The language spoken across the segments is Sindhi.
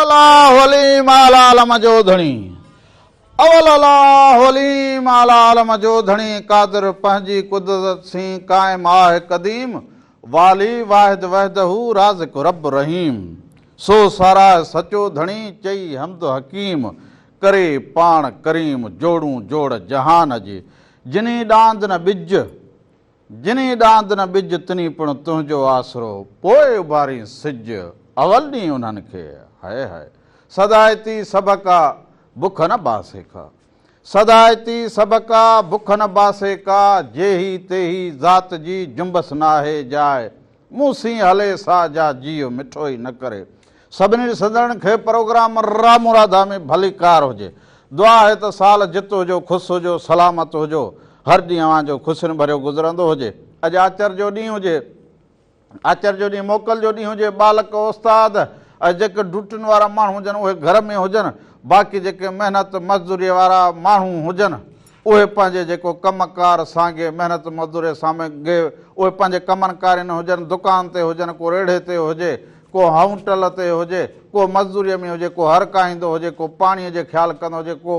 الله عليم اعليٰ عالم جو ڌڻي اول الله عليم اعليٰ عالم جو ڌڻي قادر پنهنجي قدرت سين قائم آهه قديم والي واحد وحده رازق رب رحيم سو ساراهه سچو ڌڻي چئي حمد حڪيم ڪري پاڻ ڪريم جوڙون جوڙ جهان جي جني ڏاند نه ٻج جني ڏاند نه ٻج تني پڻ تنهنجو آسرو پوء اڀارين سج اول ڏينهن انهن کي هاء هاء صدائتي سڀڪا بک نه باسي ڪا صدائتي سڀڪا بک نه باسي ڪا جيهي تيهي ذات جي جنبس ناهي جاء مون سين هلي سا جا جيء مٺو ئي نه ڪري. سڀني ڏسندڙن کي پروگرام رامو راڌا ۾ ڀليڪار هجي. دعا آهي ته سال جت هجو، خوش هجو، سلامت هجو. هر ڏينهن اوهان جو خوشين ڀريو گذرندو هجي. اڄ آچر جو ڏينهن هجي. آچر جو ڏينهن موڪل جو ڏينهن هجي. ٻالڪ، استاد ۽ جيڪي ڊيوٽين وارا ماڻهو هجن اهي گهر ۾ هجن. باقي جيڪي محنت مزدوريء وارا ماڻهو هجن اهي پنهنجي جيڪو ڪم ڪار سانگي محنت مزدوري سانگي اهي پنهنجي ڪمن ڪارين هجن، دڪان تي هجن، ڪو ريڙهي تي هجي، ڪو هائونٽل تي هجي، ڪو مزدوريء ۾ هجي، ڪو هر ڪاهيندو هجي، ڪو پاڻيء جي خيال ڪندو هجي، ڪو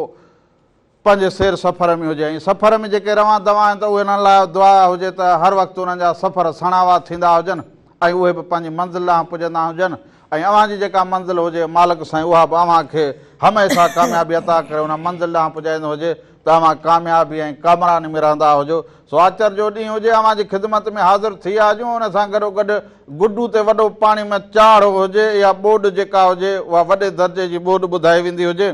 پنهنجي سير سفر ۾ هجي ۽ سفر ۾ جيڪي روان دوان آهن ته اهي انهن لاء دعا هجي ته هر وقت انهن جا سفر سڻاوا ٿيندا هجن ۽ اهي به پنهنجي منزل ڏانهن پڄندا هجن ۽ اوهان جي جيڪا منزل هجي مالڪ سائين اها به اوهان کي هميشه ڪاميابي عطا ڪري ان منزل ڏانهن پڄائيندو هجي ته اوهان ڪاميابي ۽ ڪامراني ۾ رهندا هجو. سو آچر جو ڏينهن هجي اوهان جي خدمت ۾ حاضر ٿي ويا هجون ان سان گڏوگڏ گڊو تي وڏو پاڻي ۾ چاڙهه هجي يا ٻوڏ جيڪا هجي اها وڏي درجي جي ٻوڏ ٻڌائي ويندي هجي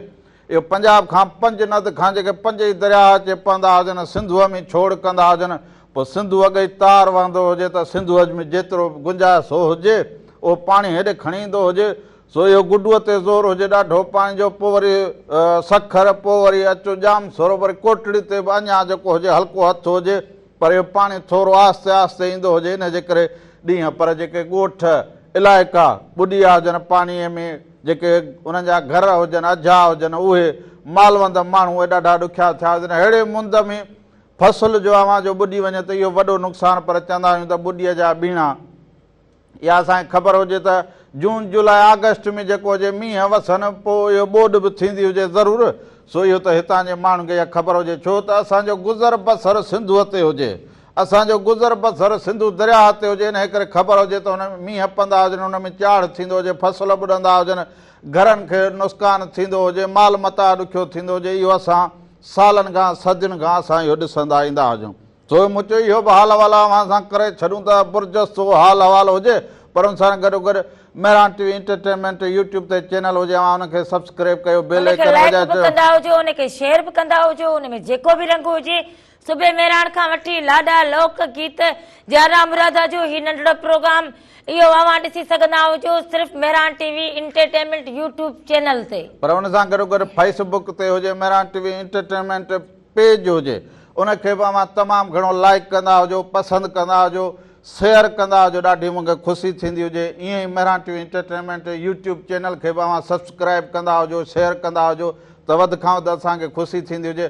اهو پنجاب کان پنج ند کان جيڪي پنج ئي درياهه اچي پوندا هجن، سنڌوء ۾ ڇوڙ ڪندا هجن، پوء سنڌو اڳ ئي تار وهندو هجي ته سنڌوء ۾ جيترو به گنجائش سو هجي، اهو پاڻي هيڏي کڻي ايندو هجي، سو اهو گڊوء تي زور هجي ڏاڍو پاڻي جو، پوء وري سکر، پوء وري اچو ڄام سورو، وري ڪوٽڙي تي به اڃا جيڪو هجي هلڪو هٿ هجي، پر اهو پاڻي ٿورو آهستي آهستي ايندو هجي، انهيء جي ڪري ڏينهن پر جيڪي ڳوٺ، علائقا، ٻڏي ويا هجن پاڻيء ۾، جيڪي انهن جا گهر هجن، اجها هجن، اهي مالوند ماڻهو اهي ڏاڍا ڏکيا ٿيا هجن. اهڙي مند ۾ فصل جو اوهان جو ٻڏي وڃي ته اهو وڏو نقصان پر چوندا آهيون ته ٻڏيء جا ٻيڻا. اها اسان کي خبر هجي ته جون، جولاء، آگسٽ ۾ جيڪو هجي مينهن وسن پوء اهو ٻوڏ به ٿيندي هجي ضرور سو اهو ته هتان جي ماڻهن کي اها خبر هجي ڇو ته اسان جو گذر بسر سنڌوء تي هجي. اسان جو گذر بسر سنڌو درياهه تي هجي انهيء ڪري خبر هجي ته ان ۾ مينهن پوندا هجن، ان ۾ چاڙهه ٿيندو هجي، فصل ٻڏندا هجن، گهرن کي نسقان ٿيندو هجي، مال متاع ڏکيو ٿيندو هجي، اهو اسان سالن کان صدين کان اسان اهو ڏسندا ايندا هجون. سو مون چيو اهو به حال احوال اوهان سان ڪري ڇڏون ته برجستو حال احوال هجي پر ان سان گڏوگڏ Mehran T V entertainment YouTube تي چينل هجي اوهان ان کي سبسڪرائب ڪيو بيل ان کي آئيڪن لائيڪ وڄائي به ڇڏيو. ڪندا هجو ان کي شيئر به ڪندا هجو ان ۾ جيڪو به رنگ هجي صبح مهراڻ کان وٺي لاڏا، لوڪ گيت، جا رام راڌا جو هي ننڍڙو پروگرام اهو اوهان ڏسي سگهندا هجو صرف Mehran T V entertainment YouTube channel تي. پر ان سان گڏوگڏ فيس بڪ تي هجي Mehran T V entertainment page هجي ان کي به اوهان تمام گهڻو لائيڪ ڪندا هجو پسند ڪندا هجو شيئر ڪندا هجو ڏاڍي مون کي خوشي ٿيندي هجي ائين ئي Mehran T V entertainment YouTube channel کي به اوهان سبسڪرائيب ڪندا هجو شيئر ڪندا هجو ته وڌ کان وڌ اسان کي خوشي ٿيندي هجي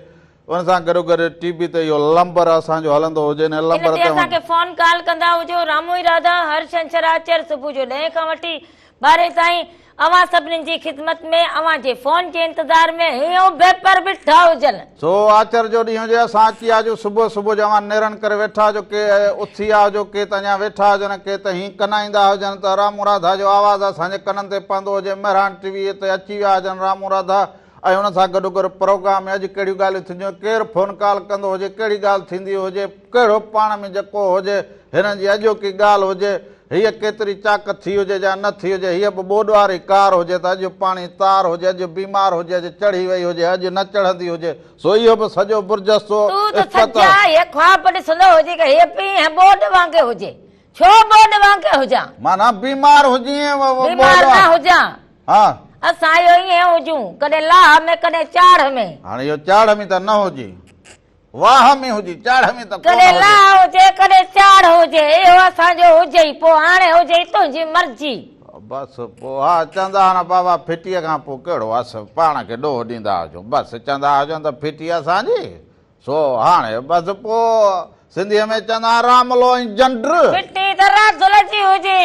ان سان گڏوگڏ ٽي وي تي اهو لمبر اسان جو هلندو هجي ان ان لمبر تي تي اسان کي فون ڪال ڪندا هجو. رامو ۽ راڌا هر ڇنڇر آچر صبح جو ڏهين کان وٺي ٻارهين تائين اوهان سڀني جي خدمت ۾ اوهان جي فون جي انتظار ۾ هينئون بي پر بيٺا هجن. سو آچر جو ڏينهن هجي اسان اچي آجو صبح صبح جو اوهان نيرن ڪري ويٺا هجو ڪي اٿي آجو ڪي ته اڃا ويٺا هجن ڪي ته هين ڪنائيندا هجن ته رامو راڌا جو آواز اسان جي ڪنن تي پوندو هجي مهراڻ ٽي وي تي اچي ويا هجن رامو راڌا ۽ ان سان گڏوگڏ پروگرام ۾ اڄ ڪهڙيون ڳالهيون ٿينديون، ڪير فون ڪال ڪندو هجي، ڪهڙي ڳالهه ٿيندي هجي، ڪهڙو پاڻ ۾ جيڪو هجي، هنن جي اڄوڪي ڳالهه هجي، هيء ڪيتري چاڪ ٿي هجي يا نه ٿي هجي، هيء به ٻوڏ واري ڪار هجي ته اڄ پاڻي تار هجي، اڄ بيمار هجي، اڄ چڙهي وئي هجي، اڄ نه چڙهندي هجي، سو اهو به سڄو برجستو تون ته اسپتال. سڄا هيء خواب ڏسندو هجين ته هيء پينهن ٻوڏ وانگي هجي. ڇو ٻوڏ وانگي هجان؟ معنيٰ بيمار هجين ٻوڏ بيمار نه هجان. ها. اسان اهو ائين هجون، ڪڏهن لاهه ۾ ڪڏهن چاڙهه ۾. هاڻي اهو چاڙهه ۾ ته نه هجي، واهه ۾ هجي، چاڙهه ۾ ته ڪونه ڪڏهن هجي. لاهه هجي، ڪڏهن چاڙهه هجي، اهو اسان جو هجي ئي، پوء هاڻي هجي ئي تنهنجي مرضي. بس پوء ها چوندا ها نه بابا ڦٽيء کان پوء ڪهڙو اس، پاڻ کي ڏوهه ڏيندا هجون، بس چوندا هجون ته ڦٽي اسان جي، سو هاڻي بس پوء سنڌيء ۾ چوندا آهن راملو ۽ جنڊ. ڦٽي ته راڌل جي هجي.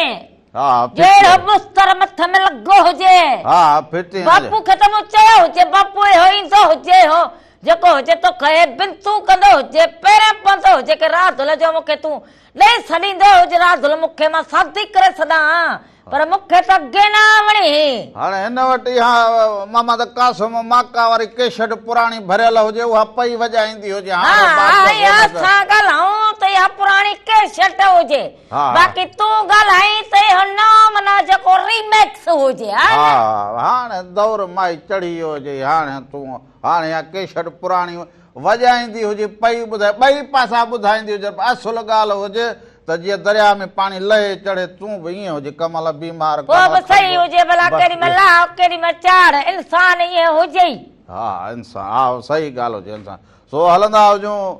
ها جو اهڙو بستر مٿ ۾ لڳو هجي. ها ڦٽي هجي. باپو کي ته مون چيو هجي باپو اهو ايندو هجي اهو جيڪو هجي توکي منٿون ڪندو هجي پيرين پوندو هجي ڪي راڌل جو مون کي تون ڏئي سڏيندو هجي راڌل مون کي مان شادي ڪري سڏان پر مون کي ته اڳي نه وڻي هئي. هاڻي هن وٽ اها محمد قاسم ماڪا واري ڪيسٽ پراڻي ڀريل هجي اها پئي وڄائيندي هجي ها هاڻي ها بادشاهه اها ڪونه ته. اسان ڳالهائون ته اها پراڻي ڪيسٽ هجي ها. باقي تون ڳالهائين ته اهو نئون معنيٰ جيڪو ريمڪس هجي ها ها نه. هاڻي دور مائي چڙهي ويو هجي هاڻي تون هاڻي اها ڪيسٽ پراڻي وڄائيندي هجي پئي ٻڌائي ٻئي پاسا ٻڌائيندي هجي پر اصل ڳالهه هجي ته جيئن درياء ۾ پاڻي لهي چڙهي تون به ائين هجي ڪمل بيمار پوء ڪمل به صحيح کنگهو هجي ڀلا بس ڪيڏي مهل لاهه ڪيڏي مهل چاڙهه انسان ائين هجي ئي. ها انسان ها صحيح ڳالهه هجي انسان سو هلندا هجون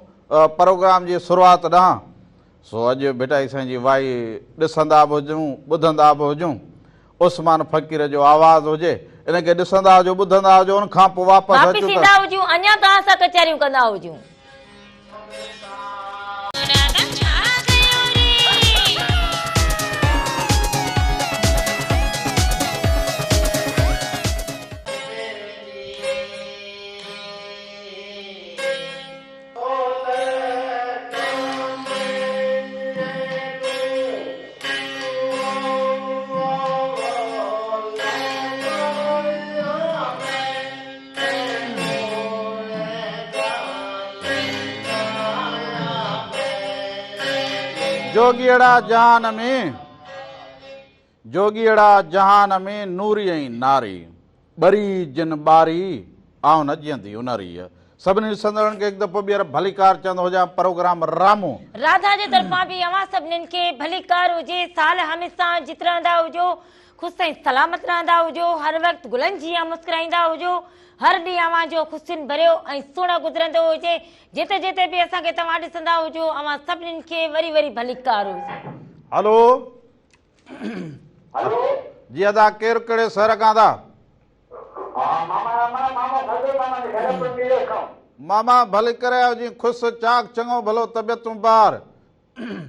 پروگرام جي شروعات ڏانهن سو اڄ ڀٽائي سائين جي وائي ڏسندا به هجون ٻڌندا به هجون عثمان فقير جو آواز هجي ان کي ڏسندا هجو ٻڌندا هجو ان کان پوء واپس واپس اچون ته. ايندا هجون اڃا توهان سان ڪچهريون ڪندا هجون. جوڳيئڙا جهان ۾، جوڳيئڙا جهان ۾، نوري ۽ ناري، ٻري جن ٻاري، آئون نه جيئندي ان ريء. سڀني ڏسندڙن کي هڪ دفعو ٻيهر ڀليڪار چوندو هجان پروگرام رامو. راڌا جي طرفان به اوهان سڀنين کي ڀليڪار هجي سال هميشه جت رهندا هجو خوش ۽ سلامت رهندا هجو هر وقت گلن جيان مسڪرائيندا هجو هر ڏينهن اوهان جو خوشين ڀريو ۽ سهڻو گذرندو هجي جتي جتي به اسان کي توهان ڏسندا هجو اوهان سڀنين کي وري وري ڀليڪار هجي. هلو هلو. جي ادا ڪير ڪهڙي شهر کان ادا. ها ماما راما مامو فضل ماما جي خيرپور ميرس کان. ماما ڀلي ڪري آيو جي خوش چاڪ چڱو ڀلو طبيعتون بهار.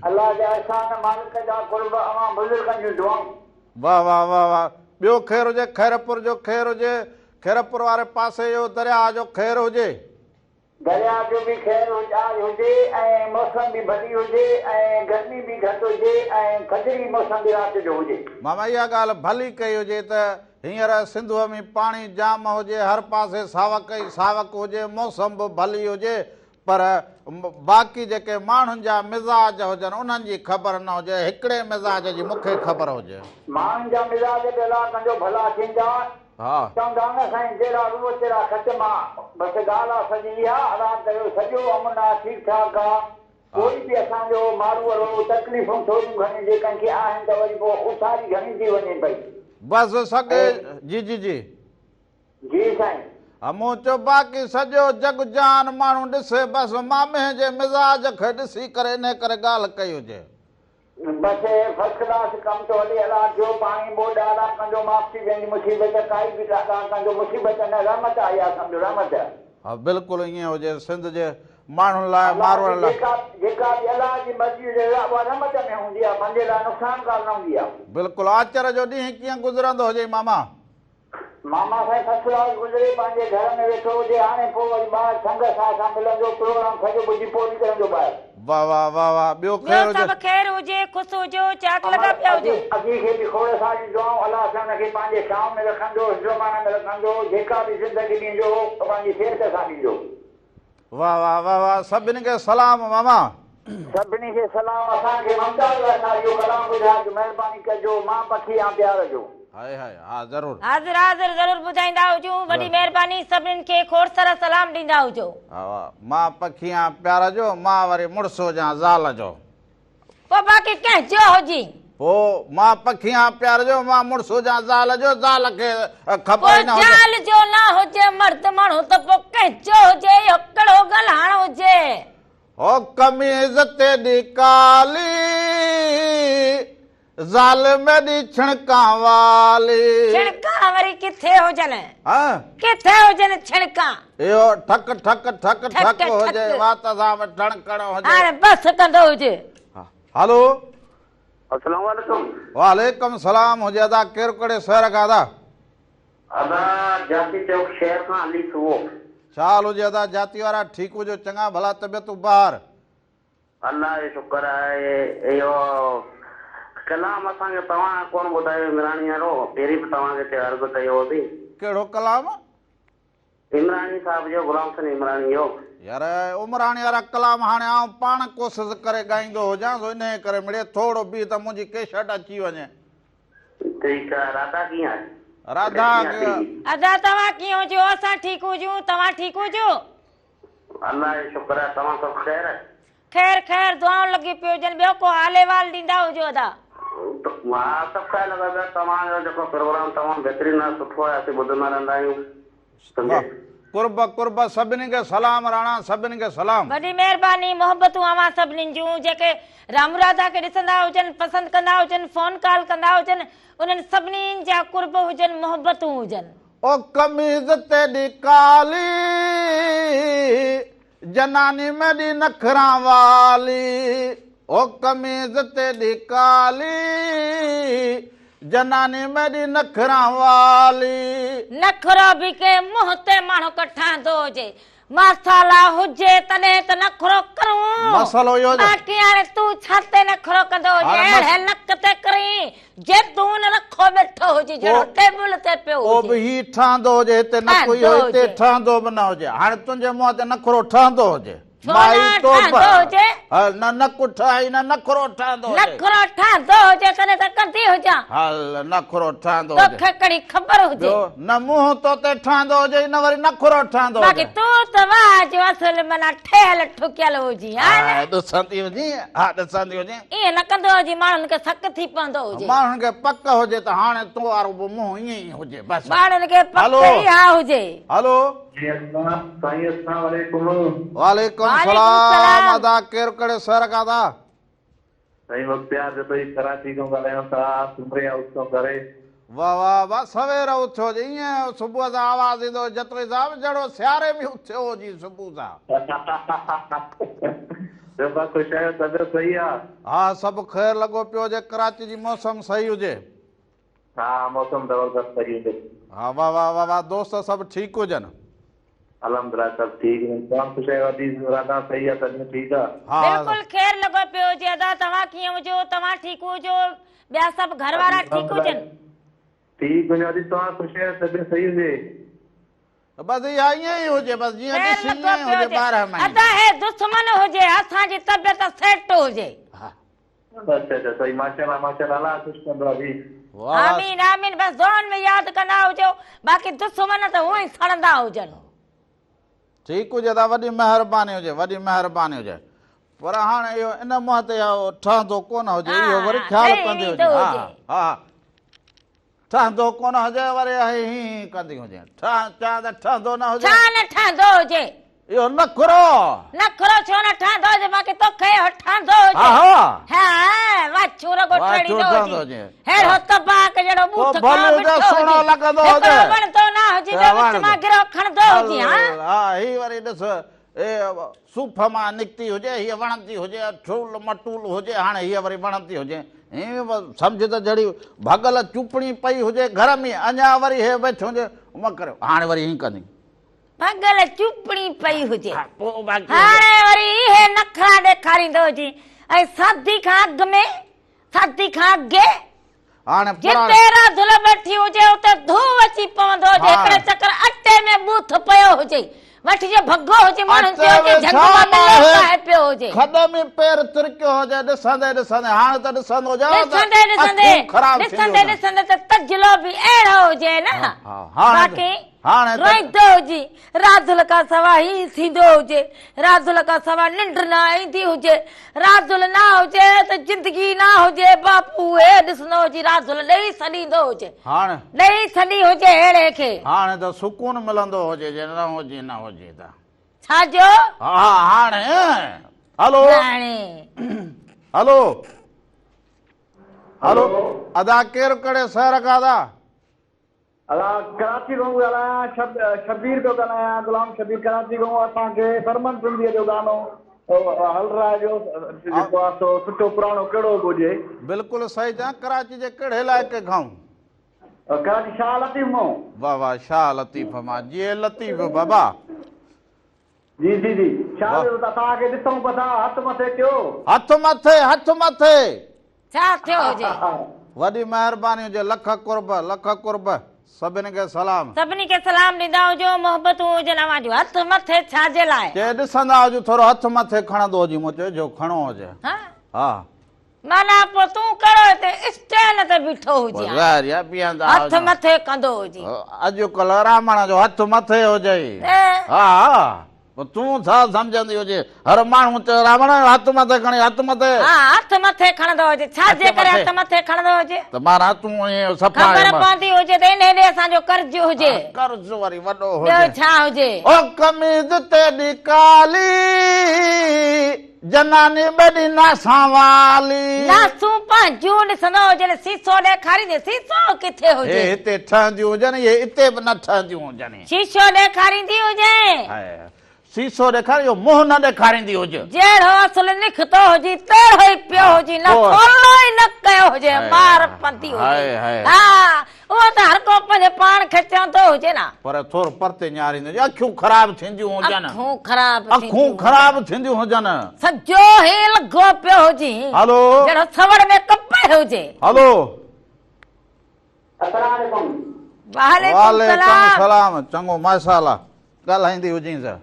الله جا احسان مالڪ جا قرب اوهان بزرگن جون دعائون. واه واه واه واه ٻيو خير هجي خيرپور جو خير هجي خيرپور واري پاسي جو درياء جو خير هجي. درياء جو به خير هجي ۽ موسم به ڀلي هجي ۽ گرمي به گهٽ هجي ۽ ٿڌڙي موسم به رات جو هجي. ماما اها ڳالهه ڀلي ڪئي هجي ته هينئر سنڌوء ۾ پاڻي جام هجي، هر پاسي ساوڪ ئي ساوڪ هجي، موسم به ڀلي هجي پر باقي جيڪي ماڻهن جا مزاج هجن انهن جي خبر نه هجي، هڪڙي مزاج جي مون کي خبر هجي. ماڻهن جا مزاج به الله ڪندو ڀلا ٿيندا. ها. چوندا نه سائين جهڙا روح تهڙا ختم آ بس ڳالهه آ سڄي اها الله ڪيو سڄو امن آ ٺيڪ ٺاڪ آ ڪوئي به اسان جو ماروئڙو تڪليفون ٿوريون گهڻيون جي ڪنهن کي آهن ته وري پوء اٿاري گهڻي ٿي وڃي پئي. بس سڳي جي جي جي. جي سائين. ها مون چيو باقي سڄو جڳ جهان ماڻهو ڏسي بس مامهين جي مزاج کي ڏسي ڪري انهي ڪري ڳالهه ڪئي هجي. بس فرسٽ ڪلاس ڪم ٿو هلي الا جو پاڻي ٻوڏ الا ڪندو معاف ٿي ويندي مصيبت ڪائي به الا ڪندو مصيبت نه رحمت آئي آ سمجهو رحمت. ها بلڪل ائين هجي سنڌ جي ماڻهن لاء الله ماروئڙن جي لاء. جيڪا جيڪا به الله جي مرضي هجي اها رحمت ۾ هوندي آ بندي لاء نقصان ڪار نه هوندي آ. بلڪل آچر جو ڏينهن ڪيئن گذرندو هجي ماما. ماما سائين فرسٽ ڪلاس گذري پنهنجي گهر ۾ ويٺو هجي هاڻي پوء وري ٻاهر سنگت ساهه سان ملندو پروگرام سڄو ٻڌي پوء نڪرندو ٻاهر. واه واه واه واه ٻيو ٻيو خير هجي. سڀ خير هجي خوش هجو چاڪ امڙ لڳا پيا ادي هجو. ادي کي به کوڙ ساريون دعائون الله سائين ان کي پنهنجي ڇانو ۾ رکندو حفظ امان ۾ رکندو جيڪا به زندگي ڏيندو پنهنجي صحت سان ڏيندو. واه واه واه واه سڀني کي سلام ماما. سڀني کي سلام اسان کي ممتاز لاشاري جو ڪلام ٻڌائجو مهرباني ڪجو مان پکي آن پيار جو. هائي هائي ها ضرور. حاضر حاضر ضرور ٻڌائيندا هجون وڏي مهرباني سڀنين کي کوڙ سارا سلام ڏيندا هجو. ها مان پکي آن پيار جو مان وري مڙس هجان زال جو. پوء باقي ڪنهن جو هجي. پوء مان پکي آن پيار جو مان مڙس هجان زال جو زال کي خبر پوء ئي نه هجي. زال جو نه هجي مرد ماڻهو ته پوء ڪنهن جو هجي اهو ڪهڙو ڳالهائڻ هجي. هو قميض تيڏي ڪالي زال ميڏي ڇڻڪان والي. ڇڻڪان وري ڪٿي هجن. ها. ڪٿي هجن ڇڻڪان. اهو ٺڪ ٺڪ ٺڪ ٺڪ ٺڪ هجي ٺڪ. وات سان به ٺڻڪڻ هجي. هاڻي بس ڪندو هجي. هلو. اسلام عليڪم. وعليڪم سلام هجي ادا ڪير ڪهڙي شهر کان ادا. ادا جاتي چوڪ شهر کان علي سوئو. ڇا حال هجي ادا جاتي وارا ٺيڪ هجو چڱا ڀلا طبيعتون بهار. الله جو شڪر آهي اهو ڪلام اسان کي توهان ڪونه ٻڌايو عمراڻي وارو پهرين به توهان کي عرض ڪيو هوسين. ڪهڙو ڪلام؟ عمراڻي صاحب جو غلام حسين عمراڻي جو. يار عمراڻي وارا ڪلام هاڻي آئون پاڻ ڪوشش ڪري ڳائيندو هجان سو انهيء ڪري مڙئي ٿورو بيهه ته منهنجي ڪيشٽ اچي وڃي. ٺيڪ آ راڌا ڪيئن آهي؟ راڌا ادا توهان ڪيئن هجو اسان ٺيڪ هجون توهان ٺيڪ هجو. الله جو شڪر آهي توهان سڀ خير. خير خير دعائون لڳيون پيون هجن ٻيو ڪو حال احوال ڏيندا هجو ادا. ها سڀ خير لڳا پيا توهان جو جيڪو پروگرام تمام بهترين آهي سٺو آهي اسين ٻڌندا رهندا آهيون سمجهي. قرب قرب سڀني کي سلام راڻا سڀني کي سلام. وڏي مهرباني محبتون اوهان سڀني جون جيڪي رام راڌا کي ڏسندا هجن پسند ڪندا هجن فون ڪال ڪندا هجن انهن سڀني جا قرب هجن محبتون هجن. او قميض تيڏي ڪالي جناني ميڏي نخران والي او قميض تيڏي ڪالي جناني ميڏي نخران والي. نخرو به ڪنهن منهن تي ماڻهو کي ٺهندو هجي مصالحا هجي تڏهن ته نخرو ڪرون. مسئلو اهو جو. باقي هاڻي تون ڇا تي نخرو ڪندو هجين اهڙي نڪ تي ڪرين زيتون رکو ويٺو هجي جهڙو ٽيبل تي پيو هجي. پوء به هي ٺهندو هجي هتي نڪ اهو هتي ٺهندو به نه هجي هاڻي تنهنجي منهن تي نخرو ٺهندو هجي. ڇو نه ٺهندو هجي؟ نه نڪ ٺهئي نه نخرو ٺهندو هجي. نخرو ٺهندو هجي تڏهن ته ڪندي هجان. هل نخرو ٺهندو هجي. توکي ڪهڙي خبر هجي. ٻيو نه منهن تو تي ٺهندو هجي نه وري نخرو ٺهندو هجي. باقي تون ته واهه جو اصل معنيٰ ٺهيل ٺڪيل هجين ها نه. ها ڏسندي هجين ها ڏسندي هجين. ائين نه ڪندو هجين ماڻهن کي سڪ ٿي پوندو هجي. ماڻهن کي پڪ هجي ته هاڻي تو وارو به منهن ائين ئي هجي بس. ماڻهن کي پڪ اها هجي. هلو. جي اسلام سائين اسلام عليڪم. وعليڪم سلام ادا ڪير ڪهڙي شهر کان ادا. سائين مختيار جتوئي ڪراچي کان ڳالهايون ٿا سمري هائوس کان ڪري. واه واه واه سوير اٿيو هجي ائين صبح سان آواز ايندو هجي جتوئي صاحب جهڙو سياري ۾ اٿيو هجي صبح سان. ٻيو ڀا خوش آهيو طبيعت صحيح آ. ها سڀ خير لڳو پيو هجي ڪراچي جي موسم صحيح هجي. ها موسم زبردست صحيح هجي. ها واه واه واه واه دوست سڀ ٺيڪ هجن. الحمدلله سڀ ٺيڪ آهن توهان خوش آهيو ادي راڌا صحيح آ طبيعت ٺيڪ آ. ها بلڪل خير لڳو پيو هجي ادا توهان ڪيئن هجو توهان ٺيڪ هجو ٻيا سڀ گهر وارا ٺيڪ هجن. ٺيڪ هجو ادي توهان خوش آهيو طبيعت صحيح هجي. بس اها ائين ئي هجي بس جيئن خير ڏسين لڳو ائين پيو هجي هجي ٻارهن مهينا. ادا هي دشمن هجي اسان جي طبيعت سيٽ هجي. ها. اچها اچها صحيح ماشاءالله ماشاءالله الله خوش ڪندو ادي. واه واه. آمين آمين بس دعائن ۾ ياد ڪندا هجو باقي دشمن ته هونئن ئي سڙندا هجن. ٺيڪ هجي ادا وڏي مهرباني هجي وڏي مهرباني هجي پر هاڻ اهو ان منهن تي اهو ٺهندو ڪونه هجي اهو وري خيال ٺهي ڪندي ويندو هجي ها هجي. ها ٺهندو ڪونه هجي وري هي هين هين ڪندي هجي. ٺهه چوان ته ٺهندو نه هجي. ڇا نه ٺهندو هجي؟ اهو نخرو. نخرو ڇو نه ٺهندو هجي باقي توکي اهو ٺهندو هجي. ها ها. ها واڇون رڳو واڇون ٺهڙيندو ٺهندو هجي. هجي. ههڙو تباڪ جهڙو پوء ٻوٿ ڀلي کان هجي مٺو سهڻو هجي. لڳندو هجي. هڪڙو وڻندو نه هجي ٻيو وچ مان گرهه کڻندو هجي ها. ها هي وري ڏس اي صوف مان نڪتي هجي، هيء وڻندي هجي، ٺول مٽول هجي، هاڻي هيء وري وڻندي هجي. ائين سمجهه ته جهڙي ڀڳل چوپڻي پئي هجي گهر ۾، اڃا وري هي ويٺي هجي، م ڪريو، هاڻي وري ائين ڪندي. ڀڳل چوپڻي پئي هجي، ها، پوء باقي هجي. هاڻي وري اهي نخرا ڏيکاريندو هجي ۽ شادي کان اڳ ۾، شادي کان اڳي. هاڻي جتي راڌل ويٺي هجي اتي ڌو اچي پوندو هجي. هڪڙي چڪر اٽي ۾ ٻوٿ پيو هجي، وٺي جو ڀڳو هجي، ماڻهن چيو هجي جهنگ مان ٻلو ڪاهي پيو هجي. کڏ ۾ پير ترڪيو هجي، ڏسندي ڏسندي هاڻي ته ڏسندو هجي ته ڏسندي ڏسندي اکيون خراب ٿينديون ڏسندي هجن. ڏسندي ته تجلو به اهڙو هجي نه باقي هاڻي ته روئيندو هجي. راڌل کان سوا هي ٿيندو هجي، راڌل کان سوا ننڊ نه ايندي هجي، راڌل نه هجي ته زندگي نه هجي، باپو هي ڏسندو هجي راڌل ڏئي سڏيندو هجي، هاڻي ڏئي سڏي هجي ههڙي کي. هاڻي ته سڪون ملندو هجي جي نه هجي نه هجي ته. ڇا جو؟ ها هاڻي هلو. هاڻي. هلو هلو ادا ڪير ڪهڙي شهر کان ادا؟ ادا ڪراچي کان ڳالهايان شبير پيو ڳالهايان غلام شبير ڪراچي کان اسان کي سرمن سنڌيء جو گانو هلراء جو جيڪو آ سو سٺو پراڻو ڪهڙو به هجي. بلڪل صحيح چيان ڪراچي جي ڪهڙي علائقي کان؟ ڪراچي شاهه لطيف مان. واه واه شاهه لطيف مان جيئي لطيف بابا. جي جي جي شاهه جو توهان کي ڏسون پيا ٿا هٿ مٿي ڪيو. هٿ مٿي هٿ مٿي. ڇا ٿيو هجي. وڏي مهرباني هجي لک قرب لک قرب سڀني کي سلام. سڀني کي سلام ڏيندا هجو محبتون هجن اوهان جون هٿ مٿي ڇا جي لاء. چي ڏسندا هجو ٿورو هٿ مٿي کڻندو هجي مون چيو جو کڻو هجي ها ها. معنيٰ پوء تون ڪهڙو هتي اسٽينڊ تي بيٺو هجين ها ظاهر آهي بيهندا هٿ مٿي ڪندو هجين. اڄڪلهه رامڻ جو هٿ مٿي هجئي ها پوء تون ڇا سمجهندي هجين؟ هر ماڻهو چئي راوڻ هٿ مٿي کڻي هٿ مٿي. ها هٿ مٿي کڻندو هجي. ڇا جي ڪري هٿ مٿي کڻندو هجي؟ ته معنيٰ تون ائين صفا خبر پوندي هجي ته انهي ڏي اسان جو قرض هجي. قرض وري وڏو هجي. ٻيو ڇا هجي؟ او قميض تيڏي ڪالي جناني ٻيڏي ناسان والي. ناسون پنهنجون ڏسندو هجي نه سيسو ڏيکاريندي سيسو ڪٿي هجي. هي هتي ٺهنديون هجن اهي اتي به نه ٺهنديون هجن. شيشو ڏيکاريندي هجي. سيسو ڏيکار اهو منهن نه ڏيکاريندي هج. جهڙو اصل نکتو هجي تهڙو ئي پيو هجي نه ٿورڙو ئي نه ڪيو هجي مار پوندي هجي. ها اهو ته هر ڪو پنهنجي پاڻ کي چوندو هجي نه. پر ٿورو پرتي نهاريندي هجي اکيون خراب ٿينديون هجن. اکيون خراب اکيون خراب ٿينديون هجن. سڄو هي لڳو پيو هجي. هلو. جهڙو سوڙ ۾ ڪپهه هجي. هلو. السلام عليڪم. وعليڪم السلام. سلام چڱو ماشاءالله ڳالهائيندي هجين ته.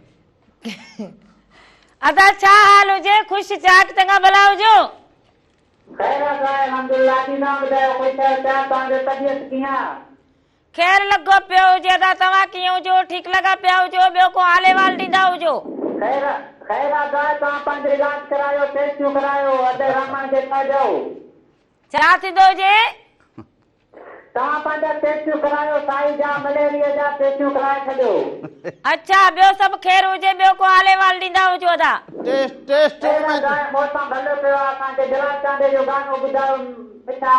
ادا ڇا حال هجي خوش چاڪ چڱا ڀلا هجو. خير آ سائين الحمدلله جي توهان ٻڌايو خوش آهيو ڇا توهان جو طبيعت ڪيئن آ. خير لڳو پيو هجي ادا توهان ڪيئن هجو ٺيڪ لڳا پيا هجو ٻيو ڪو حال احوال ڏيندا هجو. خير خير آ دعا توهان پنهنجو علاج ڪرايو ٽيسٽيون ڪرايو ادي رحمان کي نه ڏيو. ڇا ٿيندو هجي؟ توهان پنهنجا ٽيسٽيون ڪرايو سائي جا مليريا جا ٽيسٽيون ڪرائي ڇڏيو. اڇا ٻيو سڀ خير هجي ٻيو ڪو حال احوال ڏيندا هجو ادا. ٽيسٽ ٽيسٽون خير ۾. آ موسم ڀلو پيو آ اسان کي جلال چانڊيي جو گانو ٻڌايو مٺا.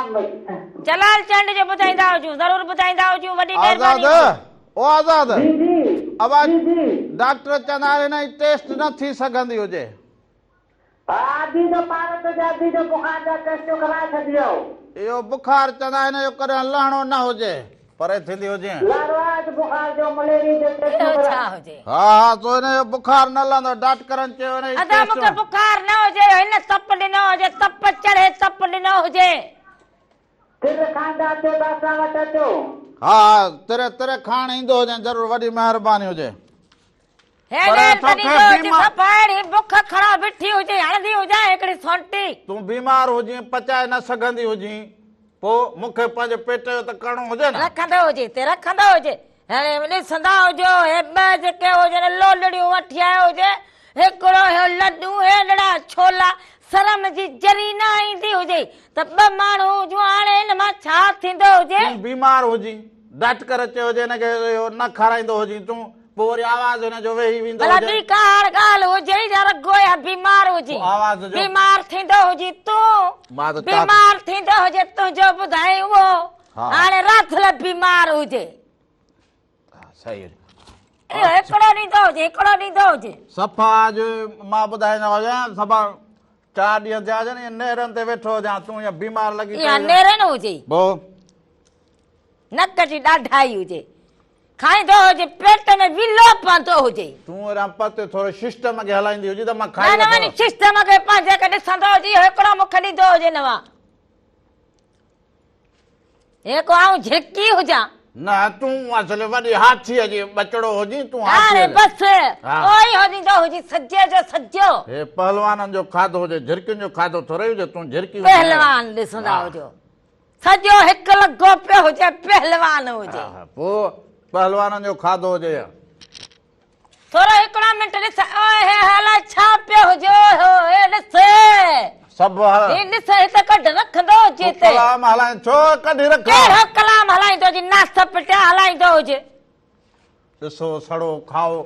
جلال چانڊيي جو ٻڌائيندا هجون ضرور ٻڌائيندا هجون وڏي آزاد مهرباني هوندي. او آزاد جي جي ابا جي جي. ڊاڪٽر چوندا آهن هن جي ٽيسٽ نه ٿي سگهندي هجي. ادي جو پارت جا ادي جو بخار جا ٽيسٽون ڪرائي ڇڏيو. اهو بخار چوندا آهن جو ڪڏهن لهڻو نه هجي پري ٿيندي هجين. لهڻو آهي ته بخار جو مليريا جو ٽيسٽون اهو ڪرائي. ڇا هجي. ها ها تو هن جو بخار نه لهندو ڊاڪٽرن چيو هن جي ادا مون کي ٽيسٽون. بخار نه هجي هن تپ ڏنو هجي تپ چڙهي تپ ڏنو هجي. تر کائيندا اچو ته اسان وٽ اچو. ها ها تر تر کائڻ ايندو هجين ضرور وڏي مهرباني هجي. هيڏي پر ته توکي ڏيندو هجي بيما. صفا اهڙي بک کڻا بيٺي هجي هڻندي هجان هڪڙي سونٽي. تون بيمار هجين پچائي نه سگهندي هجين پوء مون کي پنهنجي پيٽ جو ته ڪرڻو هجي نه. رکندو هجي تي رکندو هجي هاڻي ڏسندا هجو هي ٻه جيڪي هجن لولڙيون وٺي آيو هجي هڪڙو هيو لڏون هيڏڙا ڇولا شرم جي ذري نه ايندي هجي ته ٻه ماڻهو هجون هاڻي هن مان ڇا ٿيندو هجي. تون بيمار هجين ڊاڪٽر چيو هجي هن کي اهو نه کارائيندو هجين تون پوء وري آواز هن جو ويهي ويندو ڀلا هجي. ٻي ڪا هاڻ ڳالهه هجي يا رڳو اها بيمار هجي. پوء آواز جو. بيمار ٿيندو هجي تون. مان ته چاڪ. بيمار ٿيندو هجي تنهنجو ٻڌائين اهو. ها. هاڻي راٿل بيمار هجي. ها صحيح هجي. اهو هڪڙو ڏيندو هجي هڪڙو ڏيندو هجي. صفا اڄ مان ٻڌائيندو هجان صفا چار ڏينهن ٿيا هجن ائين نيرن تي ويٺو هجان تون ائين بيمار لڳي پئي اها هجين. نيرن هجي. پوء. نڪ جي ڏاڍائي هجي. کائيندو هجي پيٽ ۾ ويلو پوندو هجي. تون هيڏانهن پرتي ٿورو سسٽم کي هلائيندي هجي ته مان کائي نه نه وٺان. وڃي سسٽم کي پنهنجي کي ڏسندو هجي اهو هڪڙو مون کي ڏيندو هجي نوان هي ڪو آئون جهرڪي هجان. نه تون اصل وڏي هاٿيء جي ٻچڙو هجين تون هاٿيء هاڻي جي. بس ها. اهو ئي هو ڏيندو هجي سڄي جو سڄو. هي پهلوانن جو کاڌو هجي جهرڪين جو کاڌو ٿورئي هجي تون جهرڪي هجين. پهلوان ڏسندا ها. هجو. سڄو هڪ لڳو پيو هجي پهلوان هجي. ها پوء پهلوانن جو کاڌو هجي يا. ٿورو هڪڙو منٽ ڏس اوء هي الائي ڇا پيو هجي اوء هو هي ڏس. سڀ هي ڏس هت ڪڍ رکندو هجي هتي. ڪلام هلائين ڇو ڪڍي رک. ڪهڙو ڪلام هلائيندو هجي ناس پٽيا هلائيندو هجي. ڏسو سڙو کائو.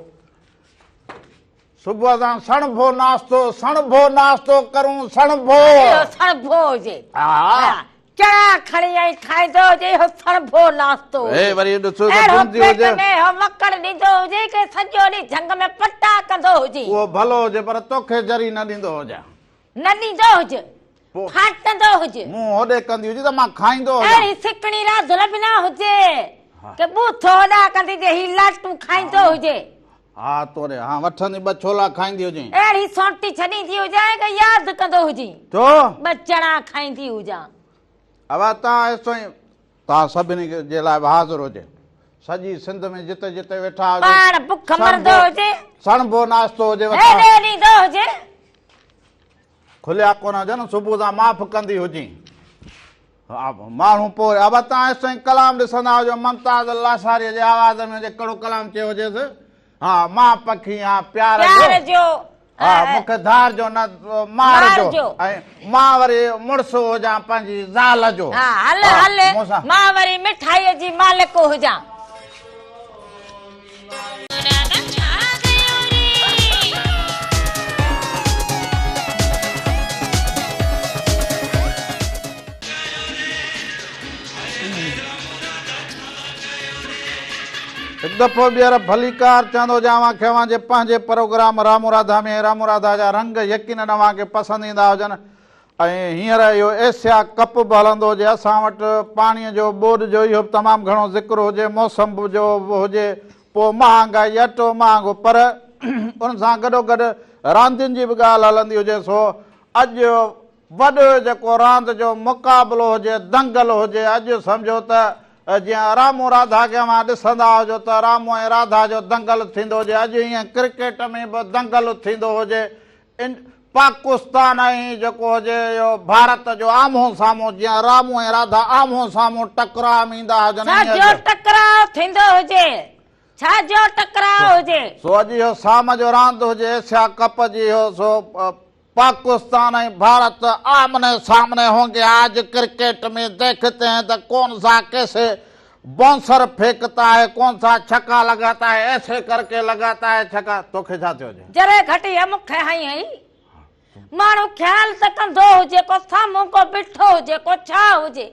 صبح سان سڻڀو ناشتو سڻڀو ناشتو ڪرون سڻڀو. اهو سڻڀو هجي. ها. چڻا کڻي ۽ کائيندو هجي اهو سڻڀو ناشتو هجي. هي وري ڏسو ته اهڙو بوندي پيٽ هجي. ۾ اهو مڪڙ ڏيندو هجي ڪي سڄو ڏينهن جهنگ ۾ پٽا ڪندو هجي. اهو ڀلو هجي پر توکي ذري نه ڏيندو هجان. نه ڏيندو هج. پوء ڦاٽندو هج. منهن هوڏي ڪندي هجي ته مان کائيندو هجان. اهڙي سڪڻي راڌل به نه هجي ڪي ٻوٿو هوڏا ڪندي جي هي لاٽون کائيندو هجي. ها توڙي ها وٺندي ٻه ڇولا کائيندي هجين. اهڙي سونٽي ڇڏيندي هجانء ڪي ياد ڪندو هجين. ڇو؟ ٻه چڻا کائيندي هجان. ابا تان ايستائين تان سڀني جي لاء به حاضر هجي. سڄي سنڌ ۾ جتي جتي ويٺا هجو. پاڻ بک مرندو هجي. سڻڀو ناشتو هجي وتان. هيڏي ڏيندو هجي. کليا ڪونه هجن صبح سان معاف ڪندي هجين. ماڻهو پوء ابا تان ايستائين ڪلام ڏسندا هجو ممتاز لاشاريء جي آواز ۾ هجي ڪهڙو ڪلام چيو هجيس ها مان پکي آن پيار جو ها مون کي ڌارجو نه مارجو ۽ مان وري مڙس هجان پنهنجي زال جو ها هل هل مان وري مٺائيء جي مالڪ هجان. هڪ دفعو ٻيهر ڀليڪار چوندو هجان اوهان کي اوهان جي پنهنجي پروگرام رامو راڌا ۾ رامو راڌا جا رنگ يقينن اوهان کي پسند ايندا هجن ۽ هينئر اهو ايشيا ڪپ به هلندو هجي، اسان وٽ پاڻيء جو ٻوڏ جو اهو به تمام گهڻو ذڪر هجي، موسم جو به هجي، پوء مهانگائي، اٽو مهانگو، پر ان سان گڏوگڏ راندين جي به ڳالهه هلندي هجي، سو اڄ وڏو جيڪو راند جو مقابلو هجي، دنگل هجي، اڄ سمجهو ته جيئن رامو راڌا کي اوهان ڏسندا هجو ته رامو ۽ راڌا جو دنگل ٿيندو هجي، اڄ ائين ڪرڪيٽ ۾ به دنگل ٿيندو هجي، پاڪستان ۽ جيڪو هجي اهو ڀارت جو آمهون سامهون جيئن رامون ۽ راڌا آمهون سامهون ٽڪراء ۾ ايندا هجن ڇا ائين جو اڄ. ٽڪراء ٿيندو هجي ڇا جو ٽڪراء هجي. سو اڄ اهو سام جو راند هجي ايشيا ڪپ جي اهو سو پاڪستان ۽ ڀارت آمني سامني هونگي آج ڪرڪيٽ ۾ ديکتي هين ته ڪون سا ڪيسي بونسر ڦيڪتا هي ڪون سا ڇڪا لگاتا هي ايسي ڪرڪي لگاتا هي ڇڪا توکي ڇا ٿيو هجي. ذري گهٽ هيء مون کي هنئي هئي. ماڻهو خيال ته ڪندو هجي ڪو سامهون ڪو بيٺو هجي ڪو ڇا هجي.